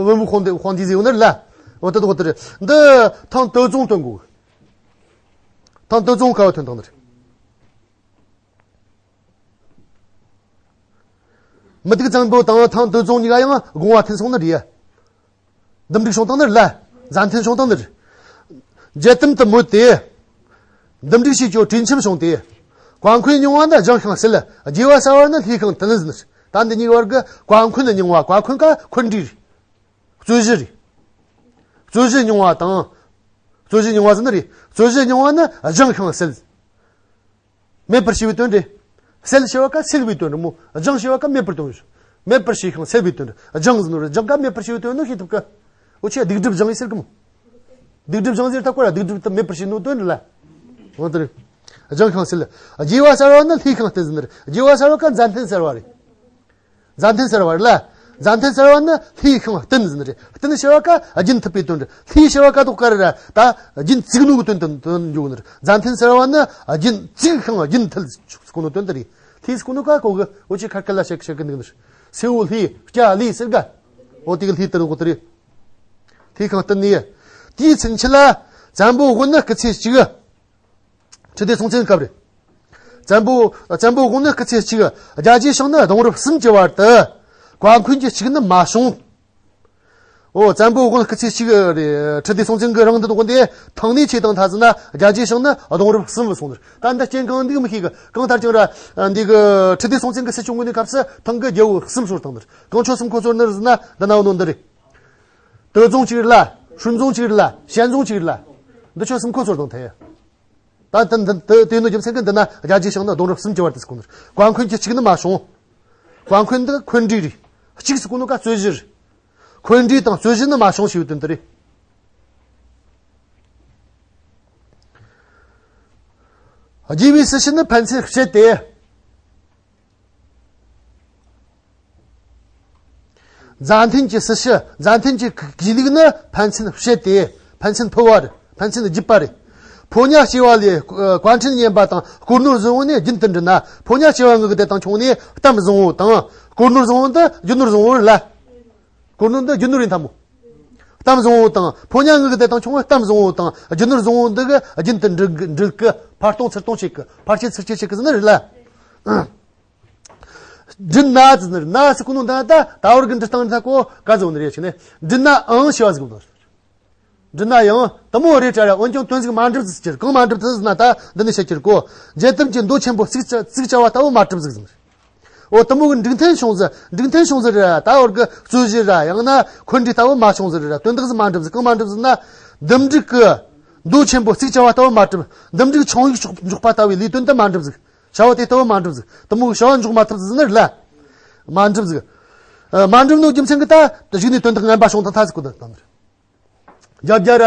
ཝུན་ཝུ་ཧོང་ཏེ་ཧོང་ཏེ་ཟེར་ཡོད་ནི་རེད་ལ། འོ་དེ་དག་དེ་རེད། འདི་ཐང་ཏོ་ཙོང་ཐོན་གོ། ཐང་ཏོ་ཙོང་ཁ་བ་ཐོན་ཐང་ནི་རེད། མུ་ཏིག་བཙན་པོ་དང་ཐང་ཏོ་ཙོང་གཉིས་ཀ་ཡང་དགོངས་པ་མཐུན་སོང་ནི་རེད། འདུམ་འགྲིག་བྱུང་བཏང་ནི་རེད་ལ། མཛའ་མཐུན་བྱུང་བཏང་ནི་རེད། རྒྱལ་དམ་དུ་མོས་ཏེ། འདུམ་འགྲིག་བྱེད་ཀྱི་གྲོས་འཆམ་བྱུང་སྟེ། བཀའ་འཁོན་རྙིང་བ་ནི་སྦྱང་ཤིང་སེལ། རྒྱས་པ་གསར་བ་ནི་ལྷས་ཤིང་བསྟུན་ཟེར་ནི་རེད། ད་འདི་གཉིས་བར་གྱི་བཀའ་འཁོན་རྙིང་བ། བཀའ་འཁོན་ཀ་འཁོན་འགྲིག་རེད། རྩོད་གཞི་རེད། རྩོད་གཞི་རྙིང་བ་དང་། རྩོད་གཞི་རྙིང་བ་ཟེར་ནི་རེད། རྩོད་གཞི་རྙིང་བ་ནི་སྦྱང་ཤིང་སེལ། མེད་པར་བྱས་པའི་དོན་རེད། སེལ་ཞེས་པ་ཀ་སེལ་བའི་དོན་རེད་མོ། སྦྱང་ཞེས་པ་ཀ་མེད་པར་དོན་རེད། མེད་པར་བྱས་ཤིང་སེལ་བའི་དོན་རེད། སྦྱང་ཟེར་ནོ་རེད། སྦྱང་ཀ་མེད་པར་བྱས་པའི་དོན་ནོ་ཤེས་ཐུབ་ཀ། འོ་ཆེ་སྡིག་སྒྲིབ་སྦྱང་ཡིན་ཟེར་གི་མོ། སྡིག་སྒྲིབ་སྦྱང་ཟེར་ཐག་གོ་ར་སྡིག་སྒྲིབ་དུ་མེད་པར་བྱས་ནོ་དོན་རེད་ལ། འོ་དེ་རེད། སྦྱང་ཤིང་སེལ། རྒྱས་པ་གསར་བ་ནི་ལྷས་ཤིང་བསྟུན་ཟེར་ནི་རེད། རྒྱས་པ་གསར་བ་ཀ་མཛའ་མཐུན་གསར་བ་རེད། མཛའ་མཐུན་གསར་བ་རེད་ལ། མཛའ་མཐུན་གསར་བ་ནི་ལྷས་ཤིང་བསྟུན་ཟེར་ནི་རེད། བསྟུན་ཞེས་པ་ཀ་རྒྱུན་མཐུད་པའི་དོན་རེད། ལྷས་ཞེས་པ་ཀ་དོག་ཀ་རེད་ར། ད་རྒྱུན་བཙུགས་ནོ་གི་དོན་དུ་དོན་འཇོག་ནི་རེད། མཛའ་མཐུན་གསར་བ་ནི་རྒྱུན་བཙུགས་ཤིང་རྒྱུན་མཐུད་ཟེར་གོ་ནོ་དོན་དུ་རེད། ལྷས་ཟེར་གོ་ནོ་ཀ་གོ་གི། འོ་ཆེ་ཁར་ཁར་ལ་བཤད་བཤད་གི་འདུག་ནི་རེད། སེ་བོ་ལྷས། སྐྱ་ལས་ཟེར་ག། འོ་དེ་གི་ལྷས་དུ་རུང་གོ་དེ་རེད། ལྷས་ཤིང་བསྟུན་ནས། དེའི་ཚུན་ཆད་ལ་བཙན་པོ་དབུ་ནི་སྐུ་ཚེ་གཅིག། ཁྲི་ལྡེ་སྲོང་བཙན་སྐབས་རེད། བཙན་པོ་བཙན་པོ་དབུ་ནི་སྐུ་ཚེ་གཅིག། རྒྱ་རྗེ་ཞང་ནི་གདུང་རབས་གསུམ་གྱི་བར་དུ་བཀའ་འཁོན་གྱི་གཅིག་ནི་མ་བྱུང་། འོ་བཙན་པོ་དབུ་ནི་སྐུ་ཚེ་གཅིག་རེད། ཁྲི་ལྡེ་སྲོང་བཙན་གྱི་རིང་དུ་དགོན་དེ་ཐང་ནས་ཆེ་དང་ཐ་ཟིན་ན་རྒྱ་རྗེ་ཞང་ནི་གདུང་རབས་གསུམ་བུད་སོང་ནི་རེད། ད་འདི་རྐྱེན་གང་འདུག་མི་ཤེས་གི། གང་ལྟར་ཀྱང་ར་འདི་གི་ཁྲི་ལྡེ་སྲོང་བཙན་གྱི་སྲིད་སྐྱོང་གི་ནི་སྐབས་སུ་ཐང་གི་རྒྱལ་པོ་གསུམ་གསོར་བཏང་ནི་རེད། གང་ཆོ་གསུམ་ཁོ་ཚོར་ནི་རེད་ཟེར་ན་འདི་ན་འོ་ནོ་འདི་རེད། ཏོ་ཙོང་གཅིག་རེད་ལ། ཧྲུན་ཙོང་གཅིག་རེད་ལ། ཞན་ཙོང་གཅིག་རེད་ལ། འདི་ཆོ་གསུམ་ཁོ་ཚོར་བཏང་ཐལ། ད་ད་ད་དེ་ནོ་རྒྱུ་མཚན་གྱིས་འདི་ན་རྒྱ་རྗེ་ཞང་ནི་གདུང་རབས་གསུམ་གྱི་བར་དུ་ཟེར་གོ་ནོ་རེད། བཀའ་འཁོན་གྱི་གཅིག་ནི་མ་བྱུང་། བཀའ་འཁོན་འདི་འཁོན་འགྲིག་རེད། གཅིག་ཟེར་གོ་ནོ་ཀ་རྩོད་གཞི་རེད། འཁོན་འགྲིག་དང་རྩོད་གཞི་ནི་མ་བྱུང་ཞེས་པའི་དོན་དུ་རེད། རྒྱས་པའི་སྲིད་ཞི་ནི་ཕན་ཚུན་བཤད་དེ། མཛའ་མཐུན་གྱི་སྲི་ཞུ། མཛའ་མཐུན་གྱི་གུས་ལུགས་ནི་ཕན་ཚུན་བཤད་དེ། ཕན་ཚུན་ཕུལ་བ་རེད། ཕན་ཚུན་བརྒྱུད་པ་རེད། ཕོ་ཉ་སྐྱེས་པ་ལས་བཀའ་དྲིན་ཉན་པ་དང་སྒོར་ནོར་བཟང་བོ་ནི་རྒྱུན་དུ་འགྲིག་ན། ཕོ་ཉ་སྐྱེས་པ་ངུ་གི་དེ་དང་ཆུང་ནས་གཏམ་བཟང་བོ་དང་། སྒོར་ནོར་བཟང་བོ་འདི་རྒྱུ་ནོར་བཟང་བོ་རེད་ལ། སྒོར་ནོར་འདི་རྒྱུ་ནོར་ཡིན་ཐལ་མོ། གཏམ་བཟང་བོ་དང་ཕོ་ཉ་ངུ་གི་དེ་དང་ཆུང་བོ་གཏམ་བཟང་བོ་དང་རྒྱུ་ནོར་བཟང་བོ་འདི་གི་རྒྱུན་དུ་འགྲིག་འགྲིག་གི། ཕར་གཏོང་ཚུར་གཏོང་བྱེད་གི། ཕར་སྐྱེད་ཚུར་སྐྱེད་བྱེད་གི་ཟེར་ནི་རེད་ལ། འགྲིག་ན་ཟེར་ནི་རེད། ན་ཟེར་གོ་ནོ་འདི་ད་ད་བར་གི་འབྲི་སྟངས་འདི་ད་གོ་ག་ཟེར་ནི་རེད་ཟེར་ནས། འགྲིག་ནའང་ཞེས་པ་ཟིག་གོ། འགྲིག་ན་ཡང་དེ་མོ་རེད་དྲ་ར། འོན་ཀྱང་དོན་ཟིག་མ་འགྲུབ་ཟིག་ཟེར། གང་མ་འགྲུབ་ཟིག་ཟེར་ན། ད་འདི་ནི་བཤད་ཀྱི་རེད་གོ། རྒྱལ་དམ་གྱི་མདོ་ཆེན་པོ་གཙུག་ཅ་གཙུག་ཅ་བ་ལྟ་བུ་མ་གྲུབ་ཟིག་ཟེར། འོ་དེ་མོ་གི་འགྲིག་མཐུན་བྱུང་ཟིག། འགྲིག་མཐུན་བྱུང་ཟིག་རེད་ར། ད་བར་གི་རྩོད་གཞི་ར་ཡང་ན་འཁོན་འགྲིག་ལྟ་བུ་མ་བྱུང་ཟིག་རེད་ར། དོན་དག་ཟིག་མ་འགྲུབ་ཟིག། གང་མ་འགྲུབ་ཟིག་ན། འདུམ་འགྲིག་གི་མདོ་ཆེན་པོ་གཙུག་ཅ་བ་ལྟ་བུ་མ་གྲུབ། འདུམ་འགྲིག་ཆུང་ཡིག་འཇོག་འཇོག་པ་ལྟ་བུའི་ལས་དོན་དེ་མ་འགྲུབ་ཟིག། བྱ་བ་དེ་ལྟ་བུ་མ་འགྲུབ་ཟིག། དེ་མོ་གི་བྱ་བ་འཇོག་མ་ཐུབ་ཟིག་ཟེར་ནི་རེད་ལ། མ་འགྲུབ་ཟིག། ཨ། མ་འགྲུབ་ནོ་རྒྱུ་མཚན་གྱིས་ད་གཞུག་ནས་དོན་དག་ངན་པ་བྱུང་དང་ཐལ་ཟེར་གོ་ནི་དང་། རྒྱ་རྒྱ་ར་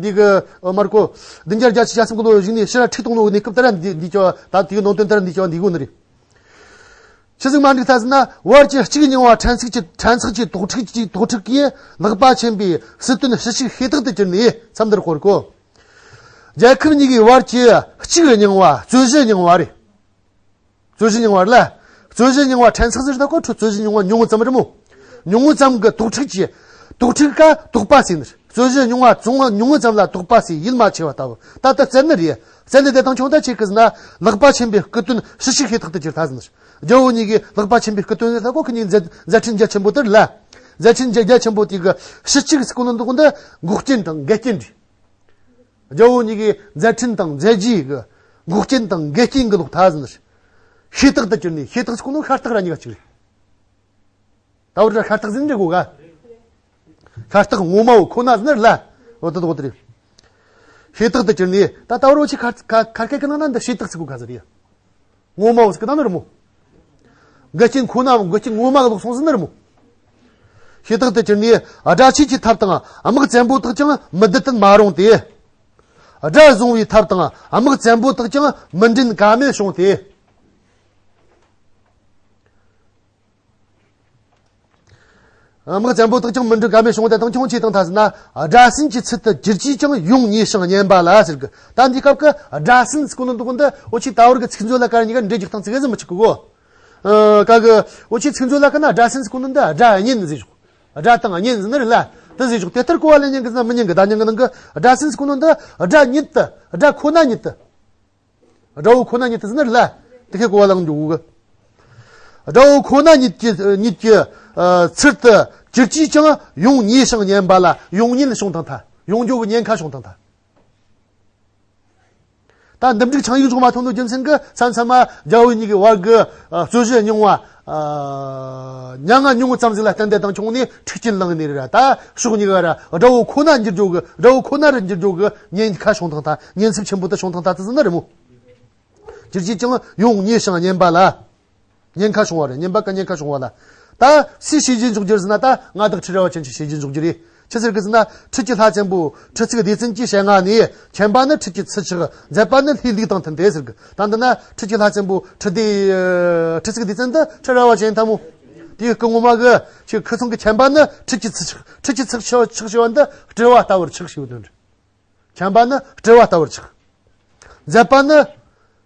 འདི་གི་མར་ཀོ་བདུན་བརྒྱ་བརྒྱད་ཅུ་གྱ་གསུམ་གི་ལོ་གཞུག་ནས་ཕྱིར་ཁྲིད་གཏོང་ནོ་གནས་སྐབས་དེ་ར་འདི་འདི་ཅོ། ད་དེའི་ནང་དོན་དེ་ར་འདི་ཅོ་འདི་གོ་ནི་རེད། ཆི་ཟིག་མ་འགྲིག་ཐལ་ཟེར་ན། བར་གྱི་གཅིག་རྙིང་བ་ཕྲན་ཚེགས་ཀྱི་ཕྲན་ཚེགས་ཀྱི་དོགས་འཁྲུག་ཀྱི་དོགས་འཁྲུག་གིས་ལག་པ་ཆེན་པོའི་སྲིད་དོན་ཞི་ཞིག་ཤེས་རྟག་ཏུ་གྱུར་ནས་མཚམས་འདིར་བསྐོར་གོ། རྒྱལ་ཁབ་གཉིས་ཀྱི་བར་གྱི་གཅིག་རྙིང་བ་རྩོད་གཞི་རྙིང་བ་རེད། རྩོད་གཞི་རྙིང་བ་རེད་ལ། རྩོད་གཞི་རྙིང་བ་ཕྲན་ཚེགས་ཟེར་ད་ཁོ་ཁྲོ་རྩོད་གཞི་རྙིང་བ་ཉུང་ངུ་ཙམ་རེད་མོ། ཉུང་ངུ་ཙམ་གྱི་དོག་ཁྲིགས་ཀྱིས། དོག་ཁྲིགས་ཀ་དོག་པ་ཟེར་ནི། རྩོད་གཞི་རྙིང་བ་ཙུང་བ་ཉུང་ངུ་ཙམ་ལ་དོག་པ་ཟེར་ཡིད་མ་ཆེས་པ་ལྟ་བུ། ད་ལྟ་བཙལ་ནི་རེད། བཙལ་ནི་དེ་དང་ཆུང་ད་ཆེ་གི་ཟེར་ན། ལེགས་པ་ཆེན་པོའི་སྐུ་དོན་ཕྱི་ཕྱོགས་ཤེས་ཐག་ཏུ་གྱུར་ཐལ་ཟེར་ནི། རྒྱལ་བོ་གཉིས་ཀྱི་ལེགས་པ་ཆེན་པོའི་སྐུ་དོན་ཟེར་ད་ཁོ་ཁི་གཉིས་མཛད་མཛད་འཕྲིན་རྒྱ་ཆེན་པོ་དེ་རེད་ལ། མཛད་འཕྲིན་རྒྱ་རྒྱ་ཆེན་པོ་དེ་གི་ཕྱི་གཅིག་སྐུ་ནི་འདུག་འདི་འགོག་རྐྱེན་དང་འགལ་རྐྱེན་རེད། རྒྱལ་བོ་གཉིས་ཀྱི་མཛད་འཕྲིན་དང་མཛད་རྗེས་ཀྱི་འགོག་རྐྱེན་དང་འགལ་རྐྱེན་གྱི་ལོག་ཐལ་ཟེར་ནི། ཤེས་རྟགས་དུ་གྱུར་ནས། ཤེས་རྟགས་སུ་གོ་ནོ་ཤ་རྟགས་ར་གཉིས་ཀ་གཅིག་རེད། ད་བར་ར་ཤ་རྟགས་ཟེར་ནི་འདྲ་གོ་ག་ཤ་རྟགས་ངོ་མ་བོ་ཁོ་ན་ཟེར་ནི་རེད་ལ། འོ་ད་དོ་དེ་རེད། ཤེས་རྟགས་དུ་གྱུར་ནས། ད་ད་བར་བོ་ཆི་ཁ་ཁ་ཁ་སྐད་ཀྱི་ནང་ན་འདི་ཤེས་རྟགས་ཟེར་གོ་ག་ཟེར་ཡ། ངོ་མ་བོ་ཟེར་གི་ད་ནི་རེད་མོ། འགལ་རྐྱེན་ཁོ་ན་བོ་འགལ་རྐྱེན་ངོ་མ་གི་ལོག་སོང་ཟེར་ནི་རེད་མོ། ཤེས་རྟགས་དུ་གྱུར་ནས། དགྲ་ཆོས་ཀྱི་ཐབས་དང་དམག་བཙན་པོ་དག་ཀྱང་མི་བདུད་དུ་མ་རུང་སྟེ། དགྲ་བཟུང་བའི་ཐབས་དང་དམག་བཙན་པོ་དག་ཀྱང་མི་འདྲེན་ཀ་མེད་བྱུང་སྟེ། དམག་བཙན་པོ་དག་ཀྱང་མི་འདྲེན་ཀ་མེད་བྱུང་སྟེ། དང་ཆུང་ཆེ་དང་ཐ་ཟེར་ན། དགྲ་སྲིན་གྱི་ཚུལ་དུ་གྱུར་ཅིས་ཀྱང་ཡོང་ཉེས་ཤིང་ཉེན་པ་ལ་ཟེར་གི། ད་འདི་སྐབས་ཀྱི་དགྲ་སྲིན་ཟེར་གོ་ནོ་འདུག་འདི་འུ་ཆོས་ད་བར་གྱི་ཚིག་མཛོད་ལ་ག་རེ་གཉིས་ཀ་འདྲེས་རྒྱུག་སྟངས་ཚིག་གི་ཟིན་མི་ཆུག་གི་གོ། ཨ། ག་གི་འུ་ཆོས་ཚིག་མཛོད་ལ་ཁ་ན་དགྲ་སྲིན་ཟེར་གོ་ནོ་འདི་དགྲ་གཉེན་ཟེར་ཞོག་དགྲ་དང་གཉེན་ཟེར་ནི་རེད་ལ། དེ་ཟེར་ཞོག་དེ་ལྟར་གོ་བ་ལེན་ཉན་གི་ཟེར་ན་མི་ཉན་གི། ད་ཉན་གི་ནང་གི་དགྲ་སྲིན་ཟེར་གོ་ནོ་འདི་དགྲ་ཉིད་དུ། དགྲ་ཁོ་ན་ཉིད་དུ། དགྲ་བོ་ཁོ་ན་ཉིད་དུ་ཟེར་ནི་རེད་ལ། དེ་ཁའི་གོ་བ་ལེན་རྒྱུ་གི། དགྲ་བོ་ཁོ་ན་ཉིད་ཀྱི་ཉིད་ཀྱི་ཨ་ཚུལ་དུ་གྱུར་ཅིས་ཀྱང་ཡོང་ཉེས་ཤིང་ཉེན་པ་ལ། ཡོང་ཉེན་བྱུང་དང་ཐལ། ཡོང་རྒྱུ་གི་ཉེན་ཁ་བྱུང་དང་ཐལ། ད་འདུམ་འགྲིག་ཆིངས་ཡིག་འཇོག་མ་ཐུབ་ནོ་རྒྱུ་མཚན་གྱིས་མཚམས་མཚམས་མ་རྒྱལ་བོ་གཉིས་ཀྱི་བར་གྱི་ཨ་རྩོད་གཞི་རྙིང་བ་ཨ་མྱ་ངན་ཉུང་ངུ་ཙམ་ཟིག་ལ་བརྟེན་ཏེ་དང་ཆུང་ནས་འཁྲུག་རྐྱེན་ལངས་ནི་རེད་ར། ད་ཕྱོགས་གཉིས་ཀ་ར་དགྲ་བོ་ཁོ་ན་འགྱུར་རྒྱུ་གི། དགྲ་བོ་ཁོ་ན་རུ་འགྱུར་རྒྱུ་གི་ཉེན་ཁ་བྱུང་དང་ཐལ། ཉེན་ཚབས་ཆེན་པོ་དེ་བྱུང་དང་ཐལ་དེ་ཟེར་ནི་རེད་མོ། གྱུར་ཅིས་ཀྱང་ཡོང་ཉེས་ཤིང་ཉེན་པ་ལ། ཉེན་ཁ་བྱུང་བ་རེད། ཉེན་པ་ཀ་ཉེན་ཁ་བྱུང་བ་ལ། ད་སུས་བྱས་རྗེས་འཇོག་རྒྱུ་རེད་ཟེར་ན། ད་མངའ་བདག་ཁྲི་རལ་པ་ཅན་གྱིས་བྱས་རྗེས་འཇོག་རྒྱུ་རེད། ཆི་ཟེར་གི་ཟེར་ན། ཁྲི་ཀྱི་ལྷ་བཙན་པོ་ཁྲི་གཙུག་ལྡེ་བཙན་གྱི་ཞལ་སྔ་ནས། མཁྱེན་པ་ནི་ཁྲི་ཀྱི་ཚུལ་ཕྱག་མཛད་པ་ནི་ལྷའི་ལུགས་དང་མཐུན་ཏེ་ཟེར་གི། ད་འདི་ན་ཁྲི་ཀྱི་ལྷ་བཙན་པོ་ཁྲི་ལྡེ་ཁྲི་གཙུག་ལྡེ་བཙན་འདི་ཁྲི་རལ་པ་ཅན་ཐལ་མོ། དེའི་སྐུ་ངོ་མ་གི་ཁྱེད་ཁུ་ཚང་གི་མཁྱེན་པ་ནི་ཁྲི་ཀྱི་ཚུལ་ཕྱག་ཁྲི་ཀྱི་ཚུལ་ཕྱག་ཕྱག་ཞེས་པ་འདི་སྤྲུལ་པ་ལྟ་བུར་ཕྱག་ཞེས་པའི་དོན་རེད། མཁྱེན་པ་ནི་སྤྲུལ་པ་ལྟ་བུར་ཆགས། མཛད་པ་ནི་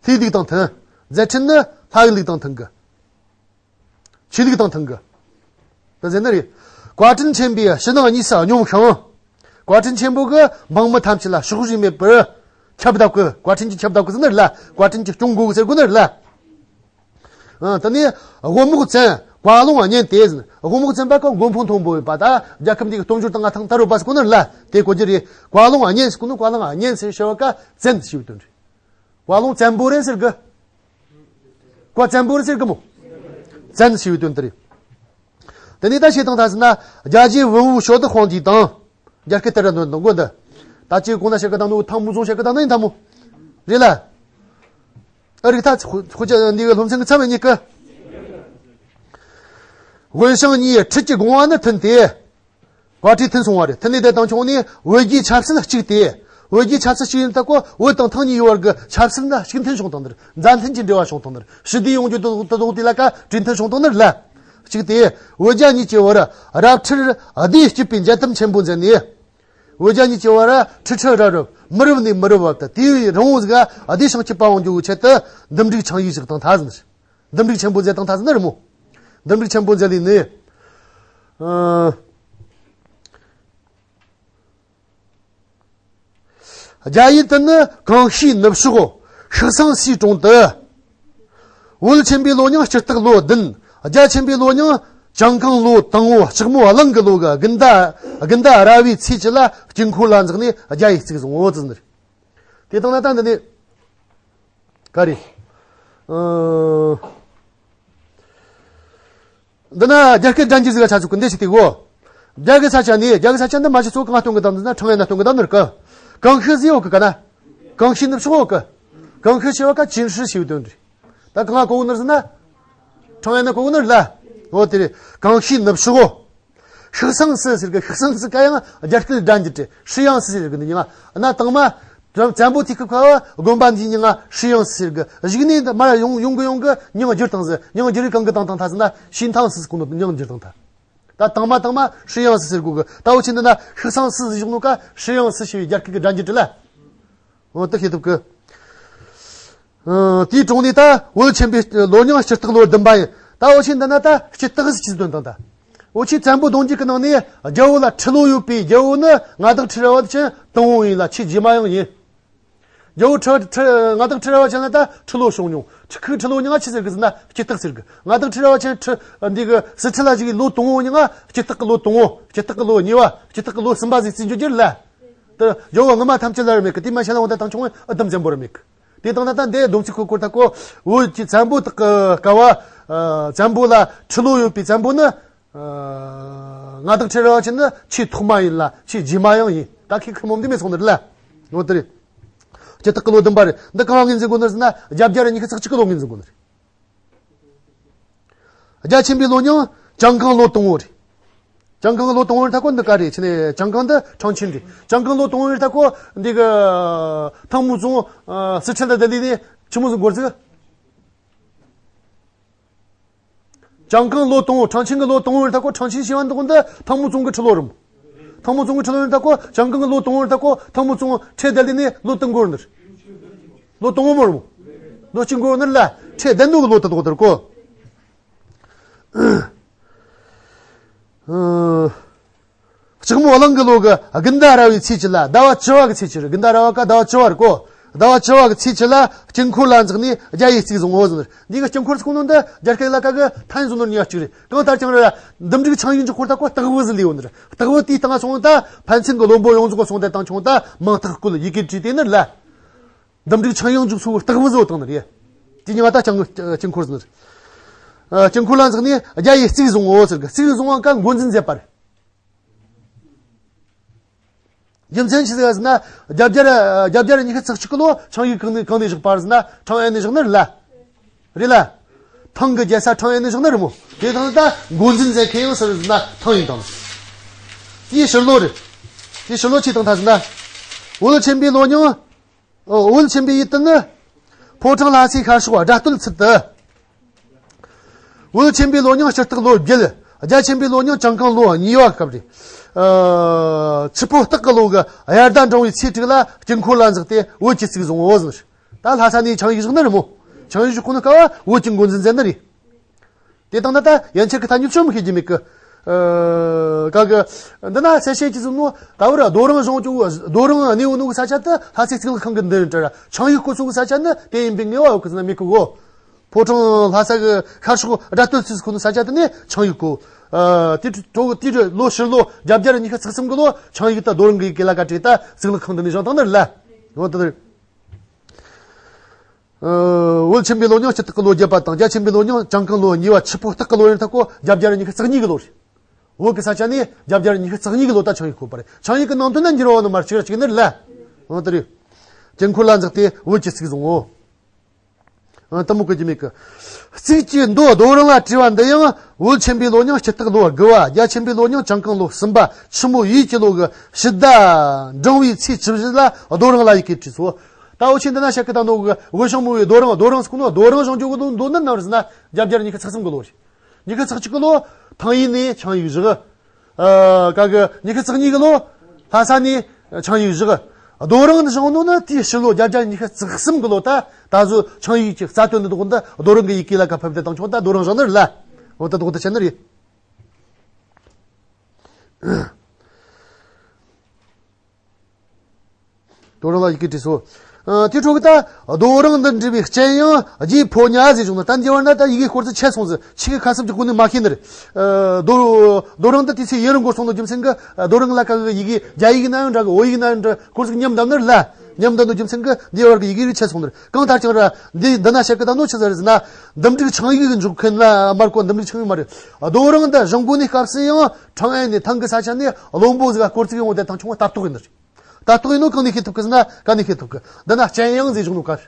ལྷའི་ལུགས་དང་མཐུན། མཛད་འཕྲིན་ནི་ལྷ་ཡི་ལུགས་དང་མཐུན་གི། ཆོས་ལུགས་དང་མཐུན་གི། དེ་ཟེར་ནི་རེད། བཀའ་དྲིན་ཆེན་པོས་ཕྱི་ནང་གཉིས་སུ་སྙོམས་ཤིང་། བཀའ་དྲིན་ཆེན་པོ་གིས་འབངས་མི་ཐམས་ཅད་ལ་ཕྱོགས་བཞི་མེད་པར་ཁྱབ་བརྡབ་གི། བཀའ་དྲིན་གྱིས་ཁྱབ་བརྡབ་གི་ཟེར་ནི་རེད་ལ། བཀའ་དྲིན་གྱིས་སྐྱོང་དགོས་གི་ཟེར་དགོས་ནི་རེད་ལ། ཨ། དེ་ནས་དབུ་རྨོག་བཙན་བཀའ་ལུང་སྙན་ཏེ་ཟེར། དབུ་རྨོག་བཙན་པ་ཀ་མགོན་པོ་མཐོན་པོ་ཡོད་པ། ད་རྒྱལ་ཁབ་འདི་གི་སྟོབས་འབྱོར་དང་མངའ་ཐང་དར་ཡོད་པ་ཟེར་གོ་ནི་རེད་ལ། དེ་གོ་རྒྱུ་རེད། བཀའ་ལུང་སྙན་ཟེར་གོ་ནོ། བཀའ་ལུང་སྙན་ཟེར་ཞེས་པ་ཀ་བཙན་ཞེས་པའི་དོན་རེད། བཀའ་ལུང་བཙན་པོ་རེད་ཟེར་གི། བཀའ་བཙན་པོ་རེད་ཟེར་གི་མོ། བཙན་ཞེས་པའི་དོན་དེ་རེད། དེ་ནས་ད་བཤད་སྟངས་ད་ཟེར་ན། རྒྱ་རྗེ་བོན་བོའི་ཞོ་དུ་ཧོང་ཇི་དང་། རྒྱ་སྐད་དེ་ར་འདོན་དང་གོ་འདི། ད་ཅི་གོང་ན་བཤད་གི་དང་ནོ་ཐང་མུ་ཟོང་བཤད་གི་དང་ནི་ཡིན་ཐང་མོ། རེད་ལ། ཨ་རིག་ཐ་ཁོ་ཁོ་ཅག་འདི་གི་སློབ་ཚན་གི་མཚམས་གཉིས་ཀི། དབོན་ཞང་གཉིས་ཁྲིད་ཀྱི་དགོངས་པ་ནི་མཐུན་ཏེ། བཀའ་ཁྲིད་མཐུན་སོང་བ་རེད། མཐུན་ནས་དེ་དང་ཆུང་ནས་བོད་རྒྱའི་ཆབ་སྲིད་གཅིག་སྟེ། བོད་རྒྱའི་ཆབ་སྲིད་གཅིག་ཡིན་ད་གོ། བོད་དང་ཐང་གཉིས་ཡོད་བར་གྱི་ཆབ་སྲིད་ལ་གཅིག་མཐུན་བྱུང་བཏང་ནི་རེད། མཛའ་མཐུན་གྱི་འབྲེལ་བ་བྱུང་བཏང་ནི་རེད། ཞི་བདེ་ཡོང་རྒྱུ་དེ་དེ་དོག་དེ་ལ་ཀ་གྲོས་མཐུན་བྱུང་བཏང་ནི་རེད་ལ། གཅིག་སྟེ། བོད་རྒྱ་གཉིས་ཀྱི་བར་རབ་ཁྲིར་བདེ་སྐྱིད་པའི་འབྱེད་ཐབས་ཆེན་པོ་མཛད་ནས། བོད་རྒྱ་གཉིས་ཀྱི་བར་ཁྲི་ཁྲི་རབ་རིབ་མི་རབས་ནས་མི་རབས་བར་དུ་དུས་ཡུན་རིང་བོ་ཟིག་བདེ་ཞིང་སྐྱིད་པ་ཡོང་རྒྱུ་གི་ཆེད་དུ་འདུམ་འགྲིག་ཆིངས་ཡིག་བཞག་བཏང་ཐལ་ཟེར། འདུམ་འགྲིག་ཆེན་པོ་མཛད་བཏང་ཐལ་ཟེར་ནི་རེད་མོ། འདུམ་འགྲིག་ཆེན་པོ་མཛད་ལས་ནི། ཨ། རྒྱ་ཡུལ་དུ་ནི་གང་ཤེས་ནུབ་ཕྱོགས་ཤིག་སང་སའི་དྲུང་དུ། བོད་ཆེན་པོའི་ལོ་རྙིང་སྤྱི་རྟག་ལོ་བདུན། རྒྱ་ཆེན་པོའི་ལོ་རྙིང་ཅང་ཁང་ལོ་དང་བོ་ལྕགས་མོ་གླང་གི་ལོ་གི་དགུན་ཟླ་དགུན་ཟླ་ར་བའི་ཚེས་བཅུ་ལ་དཀྱིལ་འཁོར་ལ་འཛེགས་ནས་རྒྱ་ཡིག་བརྩིགས་བཟུང་ངོ་། བརྩིགས་ནི་རེད། དེ་དང་ན་ད་འདི་ནི། ག་རེ། ཨ། འདི་ན་རྒྱ་སྐད་སྒྲ་འགྱུར་ཟིག་ག་ཆ་ཆུག་གི་འདི་ཞིག་དེ་གོ། རྒྱ་གི་ས་ཆ་ནས། རྒྱ་གི་ས་ཆ་འདི་མ་གཞི་ཚོ་གང་སྟོན་གི་དང་འདི་ན་ཁྲང་ཨན་ན་སྟོན་གི་དང་ནོར་གི། གང་ཤི་ཟིག་ཡོད་གི་ག་ན། གང་ཤི་ནུབ་ཕྱོགས་ཡོད་གི། གང་ཤི་ཞེས་པ་ཀ་ཅིན་ཧྲི་ཞེས་པའི་དོན་རེད། ད་གང་ང་གོ་གི་ནོར་ཟེར་ན། ཁྲང་ཨན་ན་གོ་གི་ནོར་ལ། འོ་དེ་རེད། གང་ཤི་ནུབ་ཕྱོགས་ཡོད། ཤིག་སང་སི་ཟེར་གི། ཤིག་སང་སི་ཀ་ཡང་རྒྱ་སྐད་སྒྲ་འགྱུར་ཏེ་ཧྲི་ཡང་སི་ཟེར་གི་འདི་ཉིན་ང་། ན་དང་མ་བཙན་པོ་དེ་ཁུ་ཁ་བ་དགོན་པ་འདི་ཉིན་ང་ཧྲི་ཡང་སི་ཟེར་གི། གཞུག་ནས་མར་ཡོང་ཡོང་གི་ཡོང་གི་མྱིང་བསྒྱུར་བཏང་ཟེར། མྱིང་བསྒྱུར་རི་གང་གི་བཏང་བཏང་ཐ་ཟེར་ན་ཤིན་ཐང་སི་ཟེར་གོ་ནོ་མྱིང་བསྒྱུར་བཏང་ཐ། ད་དང་མ་དང་མ་ཧྲི་ཡང་སི་ཟེར་གོ་གི། ད་འུ་ཆེ་འདི་ན་ཤིག་སང་སི་ཟེར་བཞག་ནོ་ཀ་ཧྲི་ཡང་སི་ཞེས་པའི་རྒྱ་སྐད་ཀྱི་སྒྲ་འགྱུར་ཏེ་ལ། འོ་དེ་ཤེས་ཐུབ་གི། ཨ། དེའི་དྲུང་ནས་ད་བོད་ཆེན་པོའི་ལོ་རྙིང་སྤྱི་རྟག་ལོ་བདུན་པ་ཡིན། ད་འུ་ཆོས་འདི་ན་ད་སྤྱི་རྟགས་ཟིག་ཅིག་སྟོན་དང་། ད་འུ་ཆོས་བཙན་པོ་གདུང་རྒྱུད་ཀྱི་ནང་ནས་རྒྱལ་པོ་ལ་ཁྲི་ལོ་ཡོད་པའི་རྒྱལ་པོ་ནི་མངའ་བདག་ཁྲི་རལ་པ་ཅན་དང་པོ་ཡིན་ལ་ཆེས་རྗེས་མ་ཡང་ཡིན། རྒྱལ་པོ་ཁྲི་ཁྲི་མངའ་བདག་ཁྲི་རལ་པ་ཅན་ལ་ད་ཁྲི་ལོ་བྱུང་མྱོང་། ཁྲི་ཁུག་ཁྲི་ལོ་མྱིང་ང་ཆི་ཟེར་གི་ཟེར་ན་སྤྱི་རྟགས་ཟེར་གི། མངའ་བདག་ཁྲི་རལ་པ་ཅན་ཁྲི་འདི་གི་ཟི་ཁྲི་ལ་བཞུགས་གི་ལོ་དང་པོ་མྱིང་ང་སྤྱི་རྟགས་གི་ལོ་དང་པོ། སྤྱི་རྟགས་གི་ལོ་གཉིས་པ། སྤྱི་རྟགས་གི་ལོ་གསུམ་པ་ཟིག་བརྩི་རྒྱུ་རྒྱུ་རེད་ལ། དེ་རྒྱལ་པོ་སྔ་མ་ཐམས་ཅད་ལ་རེད་མེད་གི། དེ་མ་ཤེས་ལ་འོང་ད་དང་ཆུང་བས་ཨི་དམ་བཙན་པོ་རེད་མེད་གི། དེ་དང་ན་ད་འདི་སྡོམ་རྩིས་ཁོ་ཁོར་ད་ཁོ་བོད་ཀྱི་བཙན་པོ་དག་གི་སྐབས་བ། ཨ། བཙན་པོ་ལ་ཁྲི་ལོ་ཡོད་པའི་བཙན་པོ་ནི། ཨ། མངའ་བདག་ཁྲི་རལ་པ་ཅན་ནི་ཆེས་ཐོག་མ་ཡིན་ལ་ཆེས་རྗེས་མ་ཡང་ཡིན། ད་ཁོས་ཁོ་མོ་འདི་མེད་སོང་ནི་རེད་ལ། འོ་དེ་རེད། སྤྱི་རྟགས་གི་ལོ་བདུན་པ་རེད། འདི་གང་ངོས་འཛིན་དགོས་ནི་ཟེར་ན་བརྒྱད་བརྒྱ་ར་ཉི་ཤུ་རྩ་གཅིག་གི་ལོ་ངོས་འཛིན་དགོས་ནི་རེད། རྒྱ་ཆེན་པོའི་ལོ་མྱིང་ཅང་ཀང་ལོ་དང་པོ་རེད། ཅང་ཀང་ལོ་དང་པོ་རེད་ད་ཁོ་འདི་ག་རེད། ཆི་ནས་ཅང་ཀང་འདི་ཁྲང་ཆིན་རེད། ཅང་ཀང་ལོ་དང་པོ་རེད་ད་ཁོ་འདི་གི་ཐང་མུའུ་ཙུང་། ཨ། སི་ཁྲོན་ལ་བསྡད་ལས་ནས་ཆི་མོ་ཟིག་འགོར་ཟིག། ཅང་ཀང་ལོ་དང་པོ། ཁྲང་ཆིན་གི་ལོ་དང་པོ་རེད་ད་ཁོ། ཁྲང་ཆིན་ཞེས་པ་འདི་ཁོ་འདི་ཐང་མུའུ་ཙུང་གི་ཁྲི་ལོ་རེད་མོ། ཐང་མུའུ་ཙུང་གི་ཁྲི་ལོ་རེད་ད་ཁོ། ཅང་ཀང་གི་ལོ་དང་པོ་རེད་ད་ཁོ། ཐང་མུའུ་ཙུང་ཁྲི་བསྡད་ལས་ནས་ལོ་དུ་འགོར་ནི་རེད། ལོ་དང་པོ་མོ་རེད་མོ། ལོ་གཅིག་འགོར་ནི་རེད་ལ། ཁྲི་བསྡད་ནོ་གི་ལོ་དུ་དོག་དེ་རེད་ཁོ། ཨ། ལྕགས་མོ་གླང་གི་ལོ་གི་དགུན་ཟླ་ར་བའི་ཚེས་བཅུ་ལ། ཟླ་བ་བཅུ་བ་གི་ཚེས་བཅུ་རེད། དགུན་ཟླ་ར་བ་ཀ་ཟླ་བ་བཅུ་བ་རེད་ཁོ། ཟླ་བ་བཅུ་བ་གི་ཚེས་བཅུ་ལ་དཀྱིལ་འཁོར་ལ་འཛེགས་ནས་རྒྱ་ཡིས་རྩིས་བཟུང་ངོ་ཟེར་ནི། འདི་གི་དཀྱིལ་འཁོར་ཟེར་གོ་ནོ་འདི་རྒྱ་སྐད་ལ་ཁ་གི་ཐན་ཟེར་ནོ་གཉིས་ཀ་གཅིག་རེད། གང་ལྟར་ཀྱང་ར་འདུམ་འགྲིག་ཆང་ཡིག་འཇོག་སྐོར་ད་ཁོ་སྟག་བུ་ཟིག་ལས་ཡོད་ནི་རེད། སྟག་བུ་དེའི་སྟེང་སོང་ད་ཕན་ཚུན་གི་བློན་པོ་ཡོངས་རྫོགས་གི་སོང་དེ་དང་ཆུང་ད་མིང་རྟགས་བཀོད་ཡི་གེ་བྲིས་དེ་ནི་ལ། འདུམ་འགྲིག་ཆང་ཡིག་འཇོག་སོ་སྟག་བུ་ཟིག་བཏང་ནི་རེད། དེ་གཉིས་ཀ་ད་ཀྱང་དཀྱིལ་འཁོར་ཟེར་ནི་རེད། ཨ། དཀྱིལ་འཁོར་ལ་འཛེགས་ནས་རྒྱ་ཡིས་རྩིས་བཟུང་ངོ་ཟེར་གི། རྩིས་བཟུང་བ་ཀ་འགོ་འཛིན་མཛད་པ་རེད། རྒྱུ་མཚན་ཅི་ཟིག་ཟེར་ན། རྒྱ་རྒྱ་ར་རྒྱ་རྒྱ་ར་ཉི་ཤུ་རྩ་གཅིག་གི་ལོ་ཆང་ཡིག་གང་ནས་གང་ནས་བཞག་པ་རེད་ཟེར་ན་ཁྲང་ཨན་ནས་བཞག་ནི་རེད་ལ། རེད་ལ། ཐང་གི་རྒྱལ་ས་ཁྲང་ཨན་ནས་བཞག་ནི་རེད་མོ། དེ་དང་ད་འགོ་འཛིན་མཛད་མཁན་ཡང་སུ་རེད་ཟེར་ན་ཐང་ཡིག་དང་། དེའི་ཕྱིར་ལོ་རེད། དེའི་ཕྱིར་ལོ་ཆི་དང་ཐ་ཟེར་ན། བོད་ཆེན་པོའི་ལོ་མྱིང་། ཨོ། བོད་ཆེན་པོའི་ཡུལ་དུ་ནི། ཕོ་བྲང་ལྷ་སའི་ཤར་ཕྱོགས་སྒྲ་སྟོད་ཚུལ་དུ། བོད་ཆེན་པོའི་ལོ་མྱིང་སྤྱི་རྟགས་ལོ་བརྒྱད། རྒྱ་ཆེན་པོའི་ལོ་མྱིང་ཅང་ཀང་ལོ་གཉིས་པ་སྐབས་རེད། ཨ། ཆུ་སྤོ་སྟག་གི་ལོ་གི་དབྱར་ཟླ་འབྲིང་བའི་ཚེས་དྲུག་ལ་དཀྱིལ་འཁོར་ལ་འཛེགས་ཏེ་བོད་ཀྱི་རྩིས་བཟུང་ངོ་ཟེར། ད་ལྷ་ས་ནས་ཆང་ཡིག་བཞག་ནི་རེད་མོ། ཆང་ཡིག་བཞག་གོ་ནོ་སྐབས་བོད་ཀྱི་འགོ་འཛིན་མཛད་ནི་རེད། དེ་དང་ད་ལྟ་ཡན་ཆད་ཀྱི་ཐ་སྙད་ཆོ་མི་ཤེས་ཀྱི་མེད་གི། ཨ། ག་གི། འདི་ན་གསལ་བཤད་ཀྱི་ཟིན་ནོ་ད་བར་རྡོ་རིང་བཞེངས་རྒྱུ། རྡོ་རིང་གནས་ཡོད་ནོ་གི་ས་ཆ་དེ་ལྷ་སའི་གཙུག་ལག་ཁང་གི་མདུན་དྲ་ཆང་ཡིག་བཀོད་ས་གི་ས་ཆ་ནི་དེ་ཡིན་པའི་ངེས་པ་ཡོད་གི་ཟེར་ན་མེད་གི་གོ། ཕོ་བྲང་ལྷ་ས་གི་ཤར་ཕྱོགས་སྒྲ་སྟོད་ཚུལ་ཁོ་ནི་ས་ཆ་དེ་ནས་ཆང་ཡིག་བཀོད། ཨ། དེ་དྲུག་དེ་དྲུག་ལོ་ཕྱི་ལོ་རྒྱ་རྒྱ་ར་ཉི་ཤུ་རྩ་གསུམ་གི་ལོ་ཆང་ཡིག་ད་རྡོ་རིང་གི་ཡི་གེ་ལ་ཀ་བྲིས་ད་གཙུག་ལག་ཁང་འདི་ནས་བཞེངས་བཏང་ནི་རེད་ལ། འོ་དེ་རེད། ཨ། བོད་ཆེན་པོའི་ལོ་མྱིང་སྤྱི་རྟགས་ཀྱི་ལོ་བརྒྱད་པ་དང་རྒྱ་ཆེན་པོའི་ལོ་མྱིང་ཅང་ཀང་ལོ་གཉིས་པ་ཆུ་སྤོ་སྟག་གི་ལོ་ཡིན་ཐག་གོ། རྒྱ་རྒྱ་ར་ཉི་ཤུ་རྩ་གཉིས་གི་ལོ་རེད། བོད་ཀྱི་ས་ཆ་ནས་རྒྱ་རྒྱ་ར་ཉི་ཤུ་རྩ་གཉིས་གི་ལོ་ད་ཆང་ཡིག་བཀོད་པ་རེད། ཆང་ཡིག་གི་ནང་དོན་ན་འགྱུར་བ་ནི་མར་ཅིག་ར་ཅིག་ནི་རེད་ལ། འོ་དེ་རེད། དཀྱིལ་འཁོར་ལ་འཛེགས་ཏེ་བོད་ཀྱི་རྩིས་བཟུང་ངོ་། ཨ། དེ་མོ་གི་རྒྱུ་མེད་གི། རྩིས་ཀྱི་མདོ་རྡོ་རིང་ལ་བྲིས་པ་འདི་ཡང་བོད་ཆེན་པོའི་ལོ་མྱིང་སྤྱི་རྟགས་ལོ་དགུ་བ། རྒྱ་ཆེན་པོའི་ལོ་མྱིང་ཅང་ཀང་ལོ་གསུམ་པ། ཆུ་མོ་ཡོས་ཀྱི་ལོ་གི་དབྱར་ཟླ་འབྲིང་བའི་ཚེས་བཅུ་བཞི་ལ་རྡོ་རིང་ལ་ཡི་གེ་བྲིས་སོ། ད་འུ་ཆོས་འདི་ན་བཤད་གི་ད་ནོ་གི་དབུས་གཤོང་མོ་བའི་རྡོ་རིང་། རྡོ་རིང་ཟེར་གོ་ནོ། རྡོ་རིང་བཞེངས་རྒྱུ་གི་ལོ་འདོད་ནི་ནམ་རེད་ཟེར་ན་རྒྱ་རྒྱ་ར་ཉི་ཤུ་རྩ་གསུམ་གི་ལོ་རེད། ཉི་ཤུ་རྩ་གཅིག་གི་ལོ་ཐང་ཡིག་ནས་ཆང་ཡིག་བཞག། ཨ། ག་གི་ཉི་ཤུ་རྩ་གཉིས་གི་ལོ་ལྷ་ས་ནས་ཆང་ཡིག་བཞག། རྡོ་རིང་འདི་བཞེངས་ནོ་ནི་དེའི་ཕྱི་ལོ་རྒྱ་རྒྱ་ཉི་ཤུ་རྩ་གསུམ་གི་ལོ། ད་ད་གཟོད་ཆང་ཡིག་གི་རྩ་དོན་འདི་དག་འདི་རྡོ་རིང་གི་ཡི་གེ་ལ་ཁ་ཕབ་སྟེ་བཏང་ཆོག། ད་རྡོ་རིང་བཞེངས་ནི་རེད་ལ། འོ་ད་དག་འདི་བྱས་ནི་རེད། རྡོ་རིང་ལ་ཡི་གེ་བྲིས་སོ། ཨ། དེ་འཕྲོ་གི་ད་རྡོ་རིང་འདི་འབྲི་བའི་རྐྱེན་ཡང་རྗེ་ཕོ་ཉ་ཟེར་བྱུང་ན། ད་འདི་བར་ན་ད་ཡི་གེ་སྐོར་ཚིག་ཆད་སོང་ཟེར། ཆི་གི་ཁ་གསབ་ཀྱི་སྒོ་ནས་མ་ཤེས་ནི་རེད། ཨ། རྡོ་རྡོ་རིང་འདི་དུས་ཚོད་ཡུན་རིང་འགོར་སོང་ནོ་རྒྱུ་མཚན་གྱིས། ཨ། རྡོ་རིང་ལ་ཁ་གི་ཡི་གེ་རྒྱ་ཡིག་ན་ཡང་འདྲ་གི། བོད་ཡིག་ན་ཡང་འདྲ། སྐོར་ཚིག་ཉམས་བསྡམས་ནི་རེད་ལ། ཉམས་བསྡམས་ནོ་རྒྱུ་མཚན་གྱིས་འདི་བར་གི་ཡི་གེ་རིགས་ཆད་སོང་ནི་རེད། གང་ལྟར་ཀྱང་ར་འདི་འདི་ན་བཤད་གི་ད་ནོ་ཆི་ཟེར་ཟེར་ན། འདུམ་འགྲིག་ཆང་ཡིག་འཇོག་མཁན་ལ་མར་གོ། འདུམ་འགྲིག་ཆང་ཡིག་མ་རེད། རྡོ་རིང་འདི་བཞེངས་གོ་ནི་སྐབས་སུ་ཡང་ཁྲང་ཨན་ནས་ཐང་གི་ས་ཆ་ནས་བློན་པོ་ཟིག་ག་སྐོར་ཚིག་ཡོང་བ་དེ་དང་ཆུང་བ་ལྟ་རྟོག་ཡིན་ནི་རེད། ལྟ་རྟོག་ཡིན་ནོ་གང་ནས་ཤེས་ཐུབ་གི་ཟེར་ན་ག་ནས་ཤེས་ཐུབ་གི། འདི་ན་སྤྱན་དབྱངས་ཟེར་བཞག་ནོ་ག་རེད།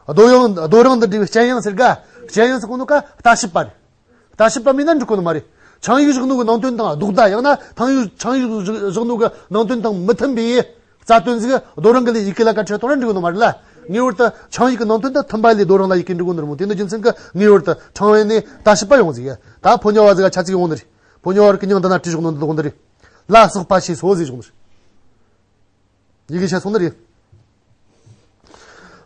རྡོ་ཡང་རྡོ་རིང་འདི་འབྲི་བའི་སྤྱན་དབྱངས་ཟེར་ག། སྤྱན་དབྱངས་ཟེར་གོ་ནོ་ག་ལྟ་ཞིབ་པ་རེད། ལྟ་ཞིབ་པ་མིན་ན་འགྲིག་གོ་ནི་མ་རེད། ཆང་ཡིག་བཞག་ནོ་གི་ནང་དོན་དང་ལྡོག་ད། ཡང་ན་ཐང་ཡིག་ཆང་ཡིག་བཞག་ནོ་གི་ནང་དོན་དང་མི་མཐུན་པའི་རྩ་དོན་ཟིག་རྡོ་རིང་གི་ལས་ཡི་གེ་ལ་ཁ་ཁྲིད་གཏོང་ར་འགྲིག་གོ་ནི་མ་རེད་ལ། ངེས་པར་དུ་ཆང་ཡིག་གི་ནང་དོན་དང་མཐུན་པ་ལས་རྡོ་རིང་ལ་ཡི་གེ་འབྲི་དགོས་ནི་རེད་མོ། དེ་ནི་རྒྱུ་མཚན་གྱིས་ངེས་པར་དུ་ཁྲང་ཨན་ནས་ལྟ་ཞིབ་པ་ཡོང་ཟིག། ད་ཕོ་ཉ་བ་ཟིག་ག་ཆ་ཚིག་ཡོང་ནི་རེད། ཕོ་ཉ་བ་རིགས་ཀྱི་མྱིང་འདི་ན་བྲིས་བཞག་ནོ་འདི་ལོག་འདི་རེད། ལ་སོགས་པ་ཞེས་སོ་ཟེར་བཞག་ནི་རེད། ཡི་གེ་ཆད་སོང་ནི་རེད།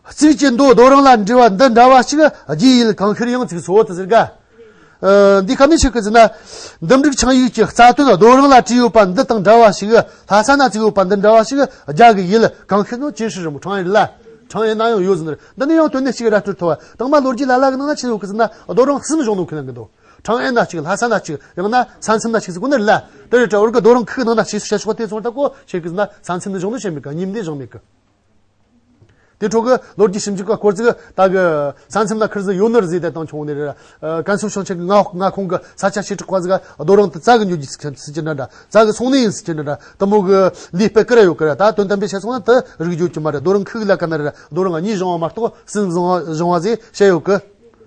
རྩིས་ཀྱི་མདོ་རྡོ་རིང་ལ་འབྲི་བ་འདི་འདྲ་བ་ཞིག་རྗེ་ཡིད་གང་ཤར་ཡང་ཚིག་སོ་དེ་ཟེར་ག། ཨ། འདི་ག་ནས་ཤེས་ཀི་ཟེར་ན། འདུམ་འགྲིག་ཆིངས་ཡིག་གི་རྩ་དོན་རྡོ་རིང་ལ་བྲིས་ཡོད་པ་འདི་དང་འདྲ་བ་ཞིག་ལྷ་ས་ན་བཙུགས་ཡོད་པ་འདི་འདྲ་བ་ཞིག་རྒྱ་གི་ཡུལ་གང་ཤེས་ནོ་ཅིན་ཧྲི་རི་མོ་ཁྲང་ཨེན་ལ། ཁྲང་ཨེན་ན་ཡང་ཡོད་ཟེར་ནི་རེད། འདི་ནས་ཡང་དོན་གནད་གཅིག་ར་སྤྲོད་ཐུབ་པ། དང་མ་ལོ་རྒྱུས་ལ་ལ་གི་ནང་ན་ཆི་ཡོད་ཀི་ཟེར་ན། རྡོ་རིང་གསུམ་བཞེངས་ནོ་ཁས་ལེན་གི་འདུག་ཁྲང་ཨེན་ན་གཅིག་ལྷ་ས་ན་གཅིག་ཡང་ན་ཚན་ཚུན་ན་གཅིག་ཟེར་གོ་ནི་རེད་ལ། དེ་རེད་དྲ་བོད་གི་རྡོ་རིང་ཁུག་ནང་ན་ཞིག་བཤད་ཆོག་དེ་སོང་ད་གོ་ཤེས་ཀི་ཟེར་ན་ཚན་ཚུན་ནི་བཞེངས་ནོ་ཤེས་མེད་གི། གཉིས་མདེ་བཞེངས་མེད་གི། དེ་འཕྲོ་གི་ལོ་རྒྱུས་ཞིབ་འཇུག་པ་སྐོར་ཚིག་ད་གི་ས་མཚམས་ལ་ཁིར་ཟི་ཡོད་ནི་རེད་ཟེར་དེ་དང་ཆུང་ནས་རེད། ཨ། ཀན་སུའུ་ཞིང་ཆེན་གི་མངའ་མངའ་ཁོངས་གི་ས་ཆ་བྱེ་བྲག་པ་ཟིག་ག་རྡོ་རིང་དེ་རྩ་གི་འགྱོ་རྒྱུ་ཟེར་གྱི་འདྲ་འདྲ། རྩ་གི་སོང་ནི་ཡིན་ཟེར་གྱི་འདྲ་འདྲ། དེ་མོ་གི་ལས་སྤེལ་གི་ར་ཡོད་གི་ར། ད་དོན་དམ་པའི་བཤད་སོང་ན་དེ་རིག་རྒྱུ་གི་མ་རེད། རྡོ་རིང་ཁུག་ལ་ག་ན་རེད། རྡོ་རིང་གཉིས་བཞེངས་པ་མ་གཏོགས་གསུམ་བཞེངས་པ་བཞེངས་པ་ཟིག་བཤད་ཡོད་གི།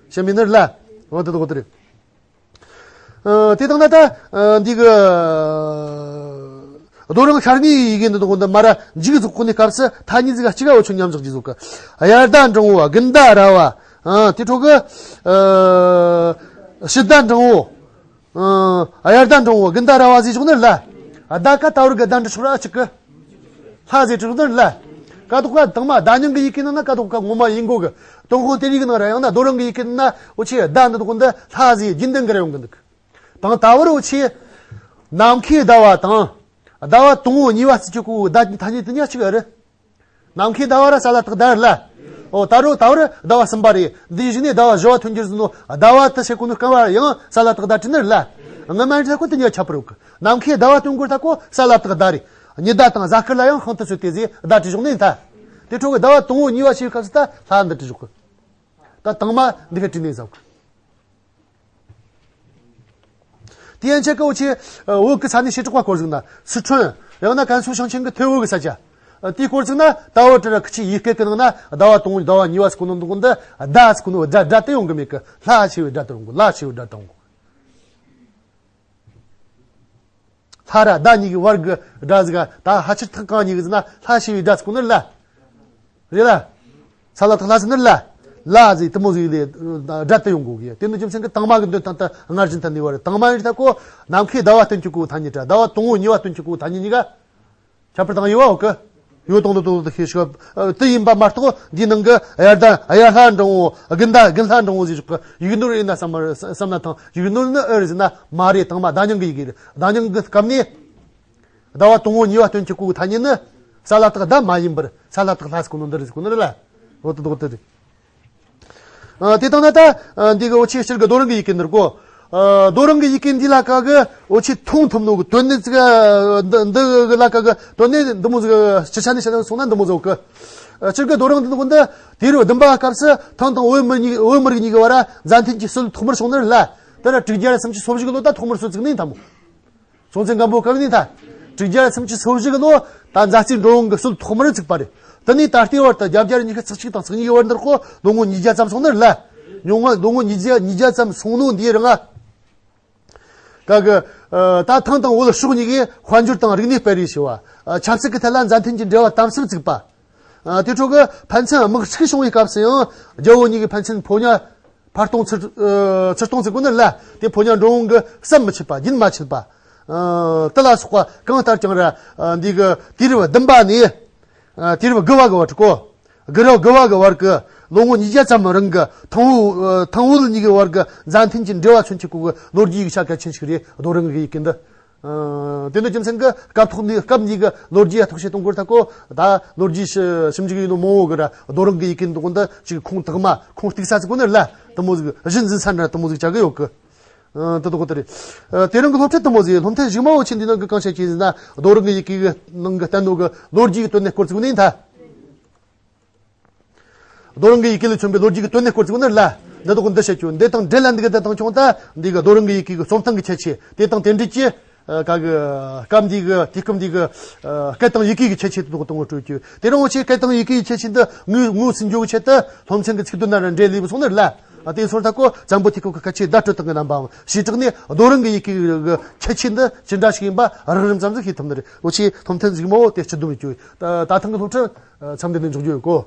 བཤད་མེད་ནི་རེད་ལ། འོ་དེ་དག་དེ་རེད། ཨ། དེ་དང་ན་ད། ཨ། འདི་གི་རྡོ་རིང་ཤར་ནི་ཡི་གེ་འདི་དག་འདི་མ་ར་འཇིག་རྫོགས་གོ་ནི་སྐབས་སུ་ཐ་སྙད་ཟིག་གཅིག་ག་འོ་ཆུ་མཉམ་བཞག་གི་བཟོ་གི། དབྱར་ཟླ་འབྲིང་བོ་དགུན་ཟླ་ར་བ། ཨ། དེ་འཕྲོ་གི། ཨ། ཕྱི་ཟླ་འབྲིང་བོ། ཨ། དབྱར་ཟླ་འབྲིང་བོ་དགུན་ཟླ་ར་བ་ཟེར་བཞག་ནི་རེད་ལ། ཟླ་ཀ་ད་བར་གི་ཟླ་འདྲི་ཆོག་ར་གཅིག་གི། ལྷ་ཟེར་དྲུག་ནི་ལ། ཀ་དོག་ཀ་དང་མ་ཟླ་མྱང་གི་ཡི་གེ་ནང་ན་ཀ་དོག་ཀ་ངོ་མ་ཡིན་དགོས་གི། ཏུན་ཧོང་དེ་རིགས་ནང་ར་ཡང་ན་རྡོ་རིང་གི་ཡི་གེ་ནང་ན་འུ་ཆེ་ཟླ་འདི་དག་འདི་ལྷ་ཟེར་རྒྱུན་ལྡན་གི་ར་ཡོང་གི་འདུག་དང་ད་བར་འུ་ཆེ་ནམ་མཁའི་ཟླ་བ་དང་ཟླ་བ་དང་པོ་གཉིས་པ་ཟེར་གྱི་གོ་ཟླ་ཐ་སྙད་དེ་ཉག་གཅིག་རེད། ནམ་མཁའི་ཟླ་བ་ར་ས་ལ་བཏགས་ཟླ་རེད་ལ། འོ་ད་རུང་ད་བར་ཟླ་བ་གསུམ་པ་རེད། འདི་བཞིན་ནས་ཟླ་བ་བཞི་བ་ཐོན་རྒྱུ་ཟེར་ནོ་ཟླ་བ་དེ་ཟེར་གོ་ནོ་སྐབས་བ་ཡང་ས་ལ་བཏགས་ཟླ་བྲིས་ནི་རེད་ལ། སྔ་མ་འདྲ་ཁོ་དེ་ཉག་ཁྱད་པར་ཡོད་གི། ནམ་མཁའི་ཟླ་བ་སྟོན་སྐོར་ད་ཁོ་ས་ལ་བཏགས་ཟླ་རེད། ཉི་ཟླ་དང་གཟའ་སྐར་ལ་ཡང་ཤིན་ཏུ་བརྩི་སྟེ་ཟེར་ཟླ་བྲིས་བཞག་ནས་ད། དེ་འཕྲོ་གི་ཟླ་བ་དང་པོ་གཉིས་པ་ཞེས་སྐབས་སུ་ད་ལྷ་འདི་བྲིས་བཞག་གི། ད་དང་མ་འདི་ག་བྲིས་ནས་བཟང་གི། དེ་ཡན་ཆད་ཀི་འུ་ཆེ་བོད་ཀྱི་ས་གནས་བྱེ་བྲག་པ་སྐོར་ཟིག་ན་སི་ཁྲོན་ཡང་ན་ཀན་སུའུ་ཞིང་ཆེན་གྱི་ཐེ་བོད་ཀྱི་ས་ཆ། དེའི་སྐོར་ཟིག་ན་ད་བོད་དྲི་ར་ཁི་ཆི་ཡི་སྐད་ཀྱི་ནང་ན་ཟླ་བ་དང་པོ་ཟླ་བ་གཉིས་པ་ཟེར་གོ་ནོ་འདུག་འདི་ཟླ་ཟེར་གོ་ནོ་སྒྲ་སྒྲ་དེ་ཡོང་གི་མེད་གི། ལྷ་ཆེ་བའི་སྒྲ་དེ་ཡོང་གི། ལ་ཆེ་བའི་སྒྲ་དེ་ཡོང་གི། ལྷ་ར་ཟླ་གཉིས་ཀྱི་བར་གྱི་སྒྲ་ཟིག་ག་ད་ཧ་ཆེར་ཐག་རྐང་གཉིས་ཀྱི་ཟིག་ན་ལྷ་ཆེ་བའི་སྒྲ་ཟེར་གོ་ནི་ལ། རེད་ལ། ས་ལ་ཐག་ལྷ་ཟེར་ནི་ལ། ལ་ཟིག་དེ་མོ་ཟིག་ལས་སྒྲ་དེ་ཡོང་གོ་གི། དེ་ནི་རྒྱུ་མཚན་གྱི་དང་མ་གི་འདོན་སྟངས་དེ་སྔར་བཞིན་དུ་ནི་བར་དང་མ་ཡིན་ད་གོ། ནམ་མཁའི་ཟླ་བ་སྟོན་གྱི་གོ་ཐ་སྙད་དྲ་ཟླ་བ་དང་པོ་གཉིས་པ་སྟོན་གྱི་གོ་ཐ་སྙད་གཉིས་ཀ་ཁྱད་པར་དང་ཡོད་བ་འོ་གི། ཡོད་དང་འདུག་དང་འདུག་ཤེས་ཤོག་དེ་ཡིན་པ་མ་གཏོགས་འདིའི་ནང་གི་དབྱར་ཟླ་དབྱར་ལྷ་འབྲིང་བོ་དགུན་ཟླ་དགུན་ལྷ་འབྲིང་བོ་ཟེར་ཞོག་གི་ཡིག་ནོར་ཡིན་ན་བསམ་མ་བསམ་ན་ཐང་། ཡིག་ནོར་ནི་ཨེ་རེད་ཟེར་ན་མ་རེད། དང་མ་ཟླ་མྱང་གི་ཡི་གེ་རེད། ཟླ་མྱང་གི་སྐབས་ནས་ཟླ་བ་དང་པོ་གཉིས་པ་སྟོན་གྱི་གོ་ཐ་སྙད་ནི་ས་ལ་བཏགས་ཟླ་མ་ཡིན་པར་ས་ལ་བཏགས་ལྷ་ཟེར་གོ་ནོ་འདི་རེད་ཟེར་གོ་ནི་རེད་ལ། འོ་དེ་འདུག་དེ་རེད། ཨ། དེ་དང་ན་ད་ཨ་འདི་གི་འུ་ཆེ་སྤྱིར་གི་རྡོ་རིང་གི་ཡི་གེ་འདིར་གོ། ཨ། རྡོ་རིང་གི་ཡི་གེ་འདི་ལ་ཀ་གི་འུ་ཆེ་མཐོང་ཐུབ་ནོ་གི་དོན་ནི་ཙི་ག་འདི་འདི་གི་ལ་ཀ་གི་དོན་ནི་འདི་མོ་ཟིག་སྤྱི་ཆ་ནས་བཤད་ན་སོང་ན་འདི་མོ་ཟིག་གི། ཨ། སྤྱིར་གི་རྡོ་རིང་འདི་ནི་གོ་འདི་དུས་རབས་བདུན་པ་སྐབས་སུ་ཐང་དང་བོད་མི་གཉིས་བོད་མི་རིགས་གཉིས་ཀྱི་བར་མཛའ་མཐུན་གྱི་སྲོལ་ཐོག་མར་བྱུང་ནི་རེད་ལ། དེ་ལ་དྲུག་བརྒྱ་སུམ་ཅུ་སོ་བཞི་གི་ལོ་ད་ཐོག་མར་སྲོལ་བཙུགས་ནི་ཡིན་ད་མོ། སྲོང་བཙན་སྒམ་པོ་སྐབས་ནས་ད། དྲུག་བརྒྱ་སུམ་ཅུ་སོ་བཞི་གི་ལོ་ད་མཛའ་བརྩེའི་འགྲོ་འོང་གི་སྲོལ་ཐོག་མར་བཙུགས་པ་རེད། དེ་ནས་ད་ལྟའི་བར་དུ་བརྒྱད་བརྒྱ་ཉི་ཤུ་རྩ་གཅིག་དང་རྩ་གཉིས་ཀྱི་བར་འདིར་ཁོ་ལོ་ངོ་ཉིས་བརྒྱ་ཙམ་སོང་ནི་རེད་ལ། ཉུང་ང་ལོ་ངོ་ཉིས་བརྒྱ་ཉིས་བརྒྱ་ཙམ་སོང་ནོ་འདིའི་རིང་ང་། ག་གི། ཨ། ད་ཐང་དང་བོད་ཕྱོགས་གཉིས་ཀས་དཔལ་འབྱོར་དང་རིག་གནས་སྤེལ་རེས་བྱས་པ། ཨ། ཆབ་སྲིད་ཀྱི་ཐད་ལ་མཛའ་མཐུན་གྱི་འབྲེལ་བ་དམ་ཟབ་བཙུགས་པ། ཨ། དེ་འཕྲོ་གི་ཕན་ཚུན་དམག་འཁྲུག་བྱུང་བའི་སྐབས་སུ་ཡང་རྒྱལ་པོ་གཉིས་ཀྱི་ཕན་ཚུན་ཕོ་ཉ་ཕར་གཏོང་ཚུར་ཨ་ཚུར་གཏོང་ཟེར་གོ་ནི་ལ། དེ་ཕོ་ཉ་འགྲོ་འོང་གི་ཟམ་མི་ཆད་པ་རྒྱུན་མ་ཆད་པ། ཨ། དེ་ལ་སོགས་པ་གང་ལྟར་ཀྱང་ར། ཨ། འདི་གི་དུས་རབས་བདུན་པ་ནས། ཨ། དུས་རབས་དགུ་བ་གི་བར་དུ་གོ། དགུ་རབས་དགུ་བ་གི་བར་གི་ལོ་ངོ་ཉིས་བརྒྱ་ཙམ་རིང་གི་ཐང་བོད་ཨ་ཐང་བོད་གཉིས་ཀྱི་བར་གི་མཛའ་མཐུན་གྱི་འབྲེལ་བ་མཚོན་བྱེད་ཀྱི་ལོ་རྒྱུས་ཡིག་ཆ་གལ་ཆེན་ཞིག་རེད། རྡོ་རིང་གི་ཡི་གེ་འདི། ཨ། དེ་ནི་རྒྱུ་མཚན་གྱིས་སྐབས་ཐོག་ནས་སྐབས་འདི་གི་ལོ་རྒྱུས་ཡ་ཐོག་བཤད་གཏོང་དགོས་ད་གོ། ད་ལོ་རྒྱུས་ཞི་ཞིབ་འཇུག་ཡིན་ནོ་མང་བོ་གི་ར་རྡོ་རིང་གི་ཡི་གེ་འདི་གོ་འདི་ཅིག་ཁུངས་དག་མ་ཁུངས་གཏུག་ས་ཟིག་གོ་ནི་ར་ལ་དེ་མོ་ཟིག་གཞི་འཛིན་ས་འདྲ་དེ་མོ་ཟིག་བྱ་གི་ཡོད་གི། ཨ། དེ་དག་དེ་རེད། ཨ། དེ་རིང་གི་སློབ་ཁྲིད་དེ་མོ་ཟིག་སློབ་ཐོན་གཞུག་མ་བོ་ཆེ་འདི་ནང་གི་གང་བཤད་ཀྱི་ཡིན་ན་རྡོ་རིང་གི་ཡི་གེ་གི་ནང་གི་བསྟན་ནོ་གི་ལོ་རྒྱུས་ཀྱི་དོན་གནད་སྐོར་ཟིག་ནི་ཡིན་ད། རྡོ་རིང་གི་ཡི་གེ་ལས་མཚོན་པའི་ལོ་རྒྱུས་ཀྱི་དོན་གནད་སྐོར་ཟིག་ནི་ལ། འདི་དག་འདི་བཤད་རྒྱུ་འདི་དང་འབྲེལ་ལ་འདི་གི་འདི་དང་ཁྱོང་ད་འདི་གི་རྡོ་རིང་གི་ཡི་གེ་གི་རྩོམ་སྟངས་ཀྱི་ཁྱད་ཆོས་དེ་དང་དེ་འབྲེལ་གྱི། ཨ། ག་གི་སྐབས་འདི་གི་དུས་སྐབས་འདི་གི། ཨ། སྐད་དང་ཡི་གེ་གི་ཁྱད་ཆོས་དེ་དག་དང་སྤྲོད་རྒྱུ། དེ་རིང་འུ་ཆེ་སྐད་དང་ཡི་གེ་གི་ཁྱད་ཆོས་འདི་ངོས་ངོས་ཟིན་རྒྱུ་གི་ཆེད་དུ་སློབ་ཚན་གྱི་ཚིག་དོན་ན་ར་འབྲེལ་ལས་པ་སོང་ནི་ལ། ཨ། དེ་སོང་ད་གོ་བཙན་པོ་དུས་སྐབས་ཀྱི་སྐད་ཆའི་བརྡ་སྤྲོད་སྟངས་ཀྱི་རྣམ་པའམ་བྱེ་བྲག་ནས་རྡོ་རིང་གི་ཡི་གེ་གི་ཁྱད་ཆོས་འདི་ཅི་འདྲ་ཞིག་ཡིན་པ་རགས་རིམ་ཙམ་ཟིག་ཤེས་ཐུབ་ནི་རེད། འུ་ཆེ་སློབ་ཚན་གཞུག་མ་བོ་དེ་སྤྱི་བསྡོམས་རྒྱུ། ད་ད་ཐེངས་ཀྱི་སློབ་ཁྲིད་མཚམས་འདི་ནས་འཇོག་རྒྱུ་ཡིན་གོ།